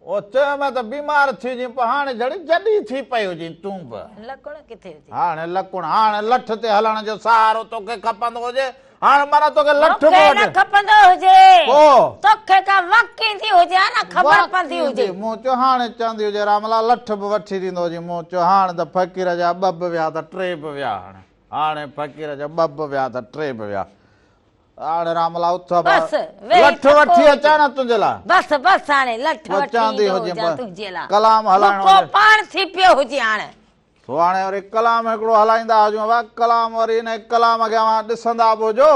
او چيم ته بيمار ٿي هجين پوء هاڻي جھڙي جڏي ٿي پئي هجين تون به. لڪڻ ڪٿي هجي. هاڻي لڪڻ هاڻي لٺ تي هلڻ جو سهارو توکي کپندو هجي هاڻ معنيٰ توکي لٺ به مونکي نه وٺي. کپندو هجي. پوء. توکي ڪا وک ايندي هجي ها نه خبر وک پوندي ايندي هجي. مون چيو هاڻي چوندي هجي راملا لٺ به وٺي ڏيندو هجين مون چيو هاڻ ته فقير جا ٻه به ويا ته ٽي به ويا هاڻي هاڻي فقير جا ٻه به ويا ته ٽي به ويا. هاڻي راملا اٿ بس ويهي لٺ ٿڪو وٺي هجي. اچان نه تنهنجي لاء. بس بس هاڻي لٺ وٺي چوندي ايندو هجين هجان تنهنجي لاء. ڪلام هلائڻو مڪو هجي. پاڻ ٿي پيو هجي هاڻ. سو هاڻي وري ڪلام هڪڙو هلائيندا هجون وا ڪلام وري ان ڪلام کي اوهان ڏسندا به هجو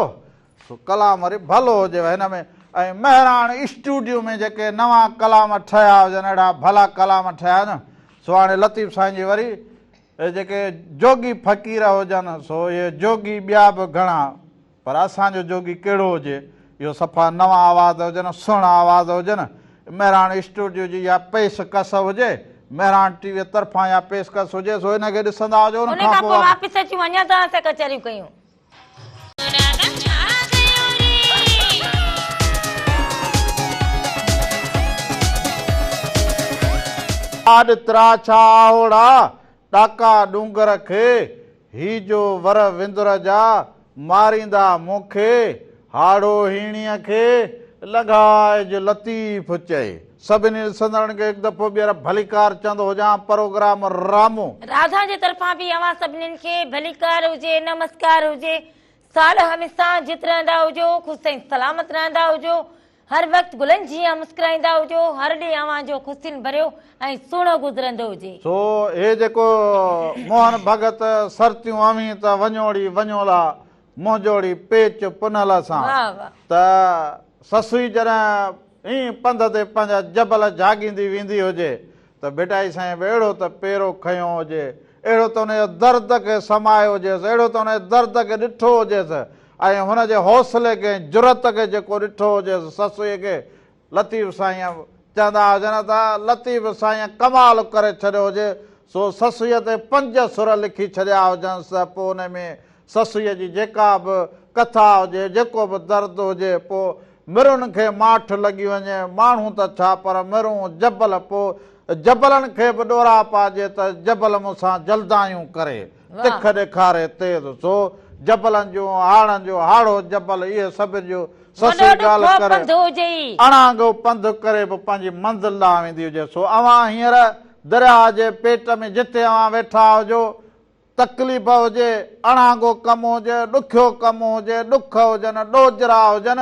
سو ڪلام وري ڀلو هجيو هن ۾ ۽ مهراڻ اسٽوڊيو ۾ جيڪي نوان ڪلام ٺهيا هجن اهڙا ڀلا ڪلام ٺهيا هجن سو هاڻي لطيف سائين جي وري جيڪي جوڳي فقير هجن سو اهي جوڳي ٻيا به گهڻا پر اسان جو جوڳي ڪهڙو هجي، اهو صفا نوان آواز هجن، سهڻا آواز هجن، مهراڻ اسٽوڊيو جي اها پيش ڪش هجي، مهراڻ ٽي ويء طرفان اها پيش ڪش هجي، سو ان کي ڏسندا هجو، ان ان کان کان پوء پوء واپس اچون اڃا توهان سان ڪچهريون ڪيون. آڏ تراڇا آهوڙا، ڏاڪا ڏونگر کي، هي جو ور وندر جا، ماريندا مون کي، هاڙهو هيڻيء کي، لنگهائج لطيف چئي. سڀني ڏسندڙن کي هڪ دفعو ٻيهر ڀليڪار چوندو هجان، پروگرام رامو. راڌا جي طرفان به اوهان سڀنين کي ڀليڪار هجي، نمسڪار هجي. سال هميسان جت رهندا هجو، خوش ۽ سلامت رهندا هجو. هر وقت گلن جيان مسڪرائيندا هجو، هر ڏينهن اوهان جو خوشين ڀريو ۽ سهڻو گذرندو هجي. سو هي جيڪو موهن ڀڳت سرتيون اوهين ته وڃوڙي وڃولا منهنجوڙي پيچ پنهل سان واهه واهه. ته سسئي جڏهن ائين پنڌ تي پنهنجا جبل جهاڳيندي ويندي هجي ته ڀٽائي سائين به اهڙو ته پيرو کنيو هجي، اهڙو ته ان جي درد کي سمايو هجيس، اهڙو ته ان جي درد کي ڏٺو هجيس ۽ هن جي حوصلي کي ۽ جرئت کي جيڪو ڏٺو هجيس سسئيء کي لطيف سائين چوندا هجن ته لطيف سائين ڪمال ڪري ڇڏيو هجي سو سسئيء تي پنج سر لکي ڇڏيا هجنس ته پوء ان ۾ سسئيء جي جيڪا به ڪٿا هجي، جيڪو به درد هجي، پوء مرون کي ماٺ لڳي وڃي، ماڻهو ته ڇا پر مرون، جبل، پوء جبلن کي به ڏوراپا ڏي ته جبل مون سان جلدايون ڪري، تک ڏيکاري تيز، سو جبلن جون هاڙن جو هاڙهو جبل اهي سڀن جو سسئي وڏو ڳالهه ڏکو ڪري، پنڌ هجي. اڻانگو پنڌ ڪري به پنهنجي منزل ڏانهن ويندي هجي، سو اوهان هينئر درياهه جي پيٽ ۾ جتي اوهان ويٺا هجو، تڪليف هجي، اڻانگو ڪم هجي، ڏکيو ڪم هجي، ڏک هجن، ڏوجهرا هجن،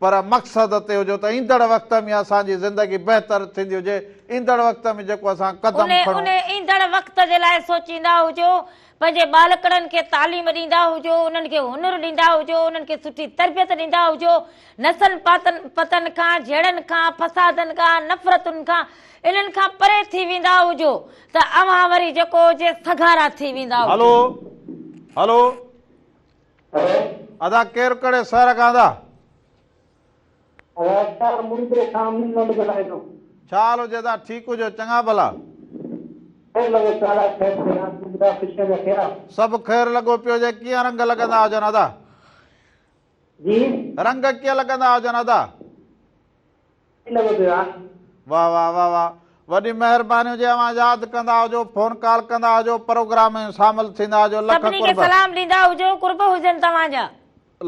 پر مقصد تي هجو ته ايندڙ وقت ۾ اسان جي زندگي بهتر ٿيندي هجي، ايندڙ وقت ۾ جيڪو اسان قدم کڻون. انهي ايندڙ وقت جي لاء سوچيندا هجو، پنهنجي ٻالڪڙن کي تعليم ڏيندا هجو، انهن کي هنر ڏيندا هجو، انهن کي سٺي تربيت ڏيندا هجو، نسن پاتن پتن کان، جهيڙن کان، فسادن کان، نفرتن کان، انهن کان پري ٿي ويندا هجو ته اوهان وري جيڪو هجي سگهارا ٿي ويندا هجو. هلو هلو ادا ڪير ڪهڙي شهر کان ادا. ادا اختر مريدڙي کان امين لنڊ ڳالهائي ٿو. ڇا حال هجي ادا ٺيڪ هجو چڱا ڀلا. خير لڳو پيو ادا خير خير آ تون ٻڌاء خوشيان جا خير آ. سڀ خير لڳو پيو هجي ڪيئن رنگ لڳندا هجن ادا. جي. رنگ ڪيئن لڳندا هجن ادا. ٺيڪ لڳو پيو آ. واه واه واه واه وڏي مهرباني هجي اوهان ياد ڪندا هجو فون ڪال ڪندا هجو پروگرام ۾ شامل ٿيندا هجو لک سڀني کي قرب. سلام ڏيندا هجو قرب هجن توهان جا.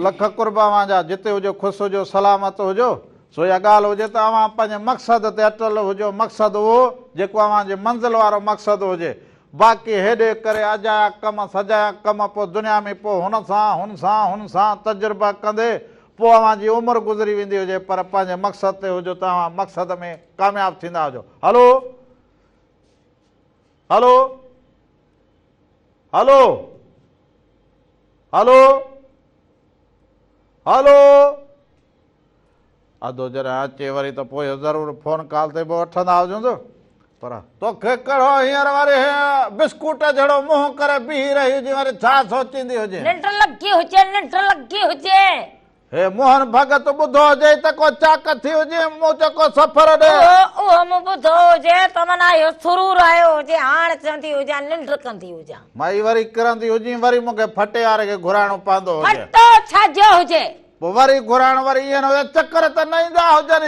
لک قرب اوهان جا جتي هجو خوش هجو سلامت هجو سو اها ڳالهه هجي ته اوهان پنهنجي مقصد تي اٽل هجو مقصد اهو جيڪو اوهان جي منزل وارو مقصد هجي باقي هيڏي ڪري اجايا ڪم سجايا ڪم پوء دنيا ۾ پوء هن سان هن سان هن سان تجربا ڪندي پوء اوهان جي عمر گذري ويندي هجي پر پنهنجي مقصد تي هجو ته اوهان مقصد ۾ ڪامياب ٿيندا هجو. هلو. هلو. هلو. هلو. هلو. ادو جڏهن اچي وري ته پوء ضرور فون ڪال تي به وٺندا هجونس پر توکي ڪهڙو هينئر وري بسڪوٽ جهڙو منهن ڪري بيهي رهي هجين وري ڇا سوچيندي هجين. ننڊ لڳي هجي ننڊ لڳي هجي. هي موهن ڀڳت ٻڌو هجئي ته ڪو چاڪ ٿي هجين مون چيو ڪو سفر ڏي. اهو مون ٻڌو هجي ته معنيٰ اهو سرور آيو هجي هاڻ چوندي هجان ننڊ ڪندي هجان. مائي وري ڪرندي هجين وري مون کي ڦٽي واري کي گهرائڻو پوندو هجي. ڦٽو ڇا جو هجي. پوء وري گهرائڻ وري ائين نه هجي چڪر ته نه ايندا هجن.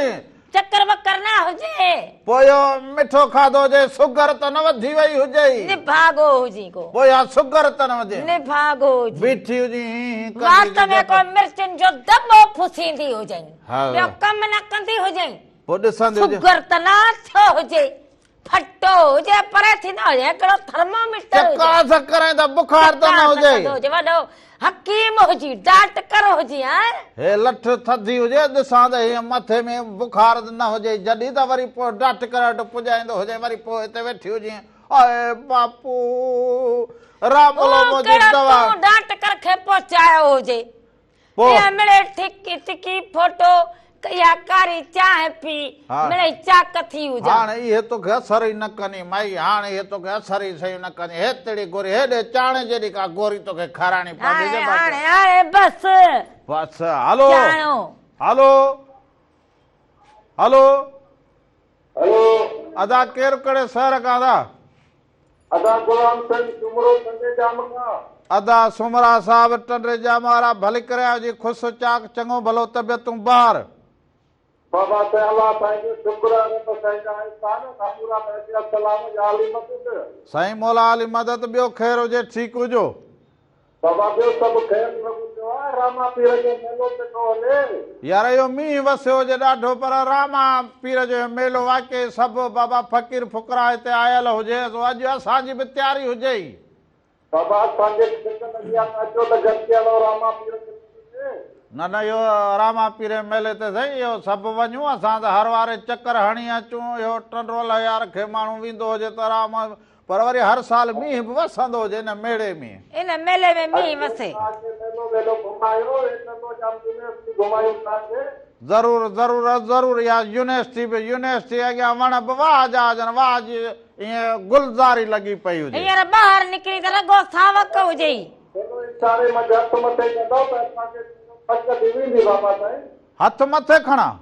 چڪر وڪر نه هجي. پوء اهو مٺو کاڌو هجي سگر ته نه وڌي وئي هجئي. نڀاڳو هجين ڪو. پوء اها سگر ته نه وڌي. نڀاڳو هجين. بيٺي هجين هين هين ڪندي وات ۾ ڪو مرچن جو دٻو ڦسيندي هجين. ٻيو ڪم نه ڪندي هجين. پوء ڏسندي هجين. سگر ته نه ٿيو هجي. ڦٽو هجي پري ٿيندو هجي هڪڙو ٿرموميٽر هجي. چڪاس ڪرائين ته بخار ته نه هجي. هجي وڏو حڪيم هجي ڊاڪٽر هجي ها. هي لٺ ٿڌي هجي ڏسان ته هيئن مٿي ۾ بخار نه هجي جڏهن ته وري پوء ڊاڪٽر وٽ پڄائيندو هجي وري پوء هتي ويٺي هجين آئي باپو راملو منهنجي دوا. تون ڊاڪٽر کي پهچايو هجي. پوء. اها مڙئي ٺڪي ٽڪي ڦوٽو اها ڪاري چانهه پي مڙئي چاڪ ٿي هجان. هاڻ اهي توکي اثر ئي نه ڪني مائي، هاڻ اهي توکي اثر ئي صحيح نه ڪني. هيتڙي گوري هيڏي چاڻي جيڏي ڪا گوري توکي کارائڻي پوندي جي باقي. هاڻي هاڻي بس. بس هلو. چاڻو. هلو. هلو. هلو. ادا ڪير ڪهڙي شهر کان ادا؟ ادا غلام سائين سومرو ٽنڊي ڄام کان. ادا سومرا صاحب ٽنڊي ڄام وارا ڀلي ڪري آيو جي خوش چاڪ چڱو ڀلو طبيعتون بهار. بابا سائين الله سائين جو شڪر آ رب سائين جا احسان سان پورا ٿيا سلام يا علي مدد. سائين مولا علي مدد ٻيو خير هجي ٺيڪ هجو. بابا ٻيو سڀ خير لڳو پيو آ راما پير جو ميلو پيو هلي. يار اهو مينهن وسيو هجي ڏاڍو پر راما پير جو اهو ميلو واقعي سڀ بابا فقير فقرا هتي آيل هجي سو اڄ اسان جي به تياري هجي ئي. بابا اسان کي به سڪ لڳي آ ته اچو ته گڏجي هلون راما پير جي ميلي تي. نه نه اهو راما پير جي ميلي تي سائين اهو سڀ وڃون اسان ته هر واري چڪر هڻي اچون اهو ٽنڊو الهيار کي ماڻهو ويندو هجي ته راما پر وري هر سال مينهن به وسندو هجي ان ميڙي ۾. ان ميلي ۾ مينهن وسي. ضرور ضرور ضرور اها يونيورسٽي به يونيورسٽي اڳيان وڻ به واهه جا هجن واهه جي ائين گلزاري لڳي پئي هجي. هينئر ٻاهر نڪرين ته رڳو ساوڪ هجئي. هٿ مٿي کڻان.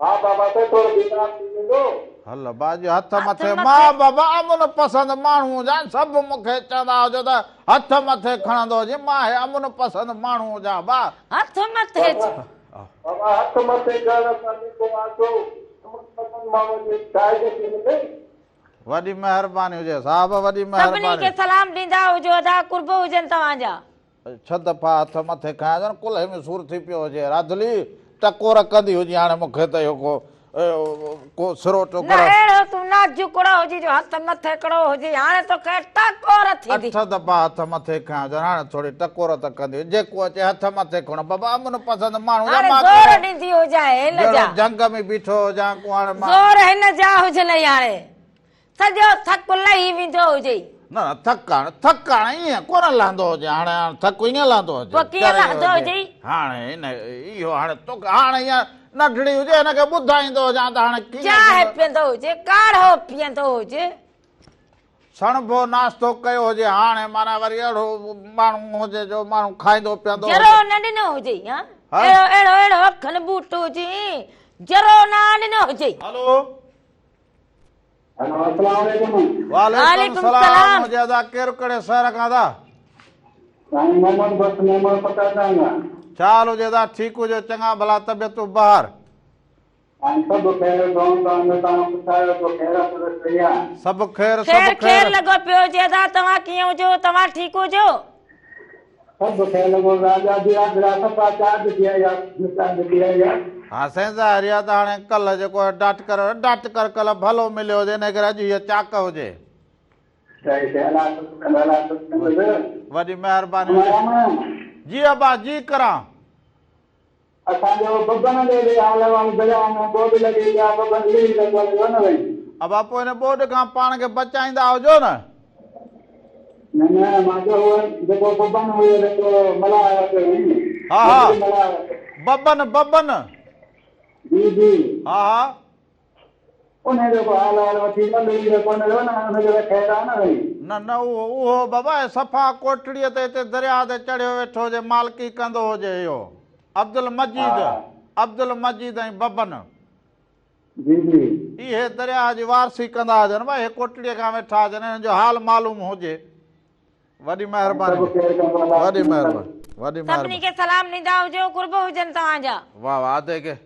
ها بابا سائين ٿورو بيمار ٿي ويندو. هل باجي هٿ مٿي مان بابا امن پسند ماڻهو هجان سڀ مون کي چوندا هجو ته هٿ مٿي کڻندو هجين مان هي امن پسند ماڻهو هجان با. هٿ مٿي چ. بابا هٿ مٿي ڪرڻ سان جيڪو آسو امن پسند ماڻهو جي شايد ٿي ملي. وڏي مهرباني هجي صاحب وڏي مهرباني. سڀني کي سلام ڏيندا هجو ادا قرب هجن توهان جا. ڇهه دفعا هٿ مٿي کنيا هجن، ڪلهي ۾ سور ٿي پيو هجي. راڌلي ٽڪور ڪندي هجي، هاڻي مون کي ته اهو ڪو ڪو سروٽو نه اهڙو تون نازڪڙو هجين جو هٿ مٿي ڪڙو هجي، هاڻي توکي ٽڪور ٿيندي. اٺ دفعا هٿ مٿي کنيا هجن، هاڻي ٿوري ٽڪور ته ڪندي هجي. جيڪو اچي هٿ مٿي کڻو. بابا امن پسند ماڻهو هاڻي زور ڏيندي هجانء هن جا. جهڙو جهنگ ۾ بيٺو هجان ڪو هاڻي مان. زور هن جا هجنئي هاڻي. سڄو ٿڪ لهي ويندو هجئي. نه نه ٿڪ هاڻي ٿڪ هاڻي ائين ڪونه لهندو هجي هاڻي هاڻي ٿڪ ائين لهندو هجي. پوء ڪيئن لهندو هجئي؟ هاڻي هن اهو هاڻي توکي هاڻي ائين ننڍڙي هجي هن کي ٻڌائيندو هجان ته هاڻي ڪيئن چانهه پيئندو هجي ڪاڙهو پيئندو هجي. سڻڀو ناشتو ڪيو هجي هاڻي معنيٰ وري اهڙو ماڻهو هجي جو ماڻهو کائيندو پيئندو هجي. ذرو نه ڏنو هجئي ها اهڙو اهڙو اهڙو اکن ٻوٽ هجي ذرو نه ڏنو هجئي. هلو. هلو السلام عليڪم. وعليڪم السلام هجي ادا ڪير ڪهڙي شهر کان ادا. سائين محمد بخش ميمڻ پٽا چانگا. ڇا حال هجي ادا ٺيڪ هجو چڱا ڀلا طبيعتون بهار. سائين سڀ خير دعائون توهان جو توهان پڇايو ته خير آ ته صحيح آ. سڀ خير سڀ خير خير. خير لڳو پيو هجي ادا توهان ڪيئن هجو توهان ٺيڪ هجو. سڀ خير لڳو راجا جي آگرا صفا چارج ٿي آئي آ چارج ٿي آئي آ. ها سائين ظاهر آ ته هاڻي ڪلهه جيڪو آهي ڊاٽڪر ڊاٽڪر ڪلهه ڀلو مليو هجي انهي ڪري اڄ هيء چاڪ هجي. صحيح صحيح الله سچ ڪندو الله سچ ڪندو. وڏي مهرباني هجي. جي ابا جي ڪران. اسان جو ببن جو به حال احوال درياء ۾ ٻوڏ لڳي پئي آ، ببن لڙهي لڳو ويو نه ڀئي. ابا پوء ان ٻوڏ کان پاڻ کي بچائيندا هجو نه. نه نه مان چيو هو جيڪو ببن هيو جيڪو ملاح وٽ هئي. ها ها ببن ببن. جي جي. ها ها. انهي جو ڪو حال احوال وٺي ڏيو لڙهي ته ڪونه ويو نه ان جو ته خير آ نه ڀئي. نه نه اهو اهو بابا صفا ڪوٽڙيء تي هتي درياء تي چڙهيو ويٺو هجي مالڪي ڪندو هجي اهو عبدالمجيد عبدالمجيد ۽ ببن. جي جي. اهي درياء جي وارثي ڪندا هجن ڀائي اهي ڪوٽڙيء کان ويٺا هجن انهن جو حال معلوم هجي. وڏي مهرباني وڏي مهرباني وڏي مهرباني. سڀني کي سلام ڏيندا هجو قرب هجن توهان جا. واه واه ادي کي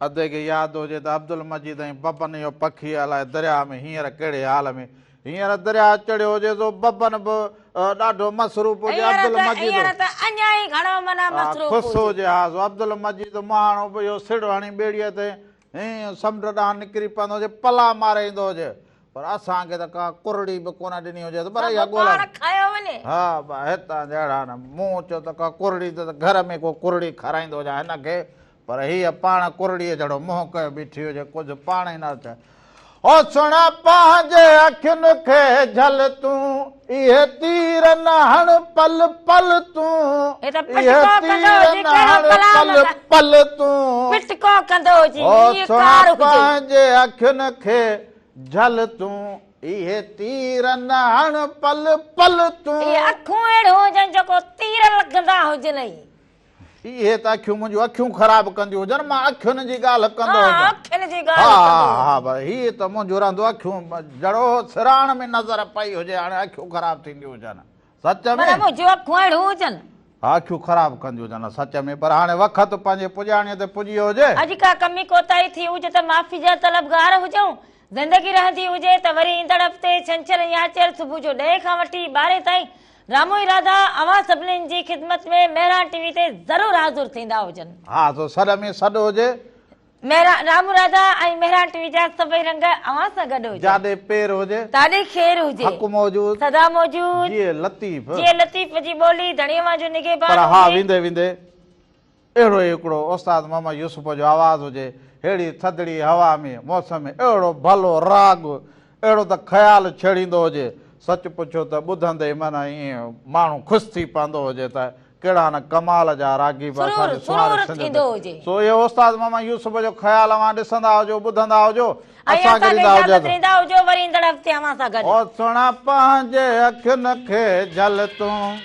ادي کي ياد هجي ته عبدالمجيد ۽ ببن اهو پکي الائي درياء ۾ هينئر ڪهڙي حال ۾ هينئر درياء چڙهيو هجي سو ببن به ڏاڍو مصروف هجي عبدالمجيد هينئر ته اڃا ئي گهڻو معنيٰ مصروف خوش هجي ها سو عبدالمجيد مهاڻو به اهو سڙهه هڻي ٻيڙيء تي هينئن سمنڊ ڏانهن نڪري پوندو هجي پلا ماري ايندو هجي پر اسان کي ته ڪا ڪرڙي به ڪونه ڏني هجي ته پر اها ڳولا کايو وڃي. ها هتان جهڙا نه مون چيو ته ڪا ڪرڙي ته گهر ۾ ڪو ڪرڙي کارائيندو هجان هن کي پر هيء پاڻ ڪرڙيء جهڙو منهن ڪيو بيٺي هجي ڪجهه پاڻ ئي نه اچي. او سهڻا پنهنجي اکين کي جهل تون اهي تير نه هڻ پل پل تون هي ته اهي پٽڪو ڪندو تير هجي نه ڪهڙو هڻ ڪلام پل پل تون. پٽڪو ڪندو هجي او هيء سهڻا ڪار هجي. پنهنجي اکين کي جهل تون اهي تير نه هڻ پل پل تون. اهي اکون اهڙيون هجن جيڪو تير لڳندا هجنئي. اهي ته اکيون منهنجون اکيون خراب ڪنديون هجن، مان اکين جي ڳالهه ڪندو ها هجان. اکين جي ڳالهه ڪندو ها ها پر هي ته منهنجون رهندو اکيون جڙو سراڻ ۾ نظر پئي هجي هاڻي اکيون خراب ٿينديون هجن سچ ۾. معنيٰ منهنجون اکيون اهڙيون هجن. ها اکيون خراب ڪنديون هجن سچ ۾ پر هاڻي وقت پنهنجي پڄاڻيء تي پڄي ويو هجي. اڄ ڪا ڪمي ڪوتاهي ٿي هجي ته معافي جا طلبگار هجون. زندگي رهندي هجي ته وري ايندڙ هفتي ڇنڇر ۽ آچر صبح جو ڏهين کان وٺي ٻارهين تائين رامو ۽ راڌا اوهان سڀنين جي خدمت ۾ مهراڻ ٽي وي تي ضرور حاضر ٿيندا هجن. ها سو سڏ ۾ سڏ هجي. مهراڻ رامو راڌا ۽ مهراڻ ٽي وي جا سڀئي رنگ اوهان سان گڏ هجن. جاڏي پير هجي. تاڏي خير هجي. حق موجود. سدا موجود. جيئي لطيف. جيئي لطيف جي ٻولي ڌڻي اوهان جو نگهبان پر ها هجي. ويندي ويندي اهڙو ئي هڪڙو استاد محمد يوسف جو آواز هجي، ههڙي ٿڌڙي هوا ۾، موسم ۾ اهڙو ڀلو راڳ، اهڙو ته خيال ڇيڙيندو هجي، سچ پڇو ته ٻڌندي معنيٰ ائين ماڻهو خوش ٿي پوندو هجي ته ڪهڙا نه ڪمال جا راڳي به اسان جي سونهاري سنڌ تي. سو اهو استاد محمد يوسف جو خيال اوهان ڏسندا هجو، ٻڌندا هجو، ۽ اسان کي اسان کي ڏيندا هجو اجازت ته. ڏيندا هجو، وري ايندڙ هفتي اوهان سان گڏ. او سهڻا پنهنجي اکين کي جهل تون.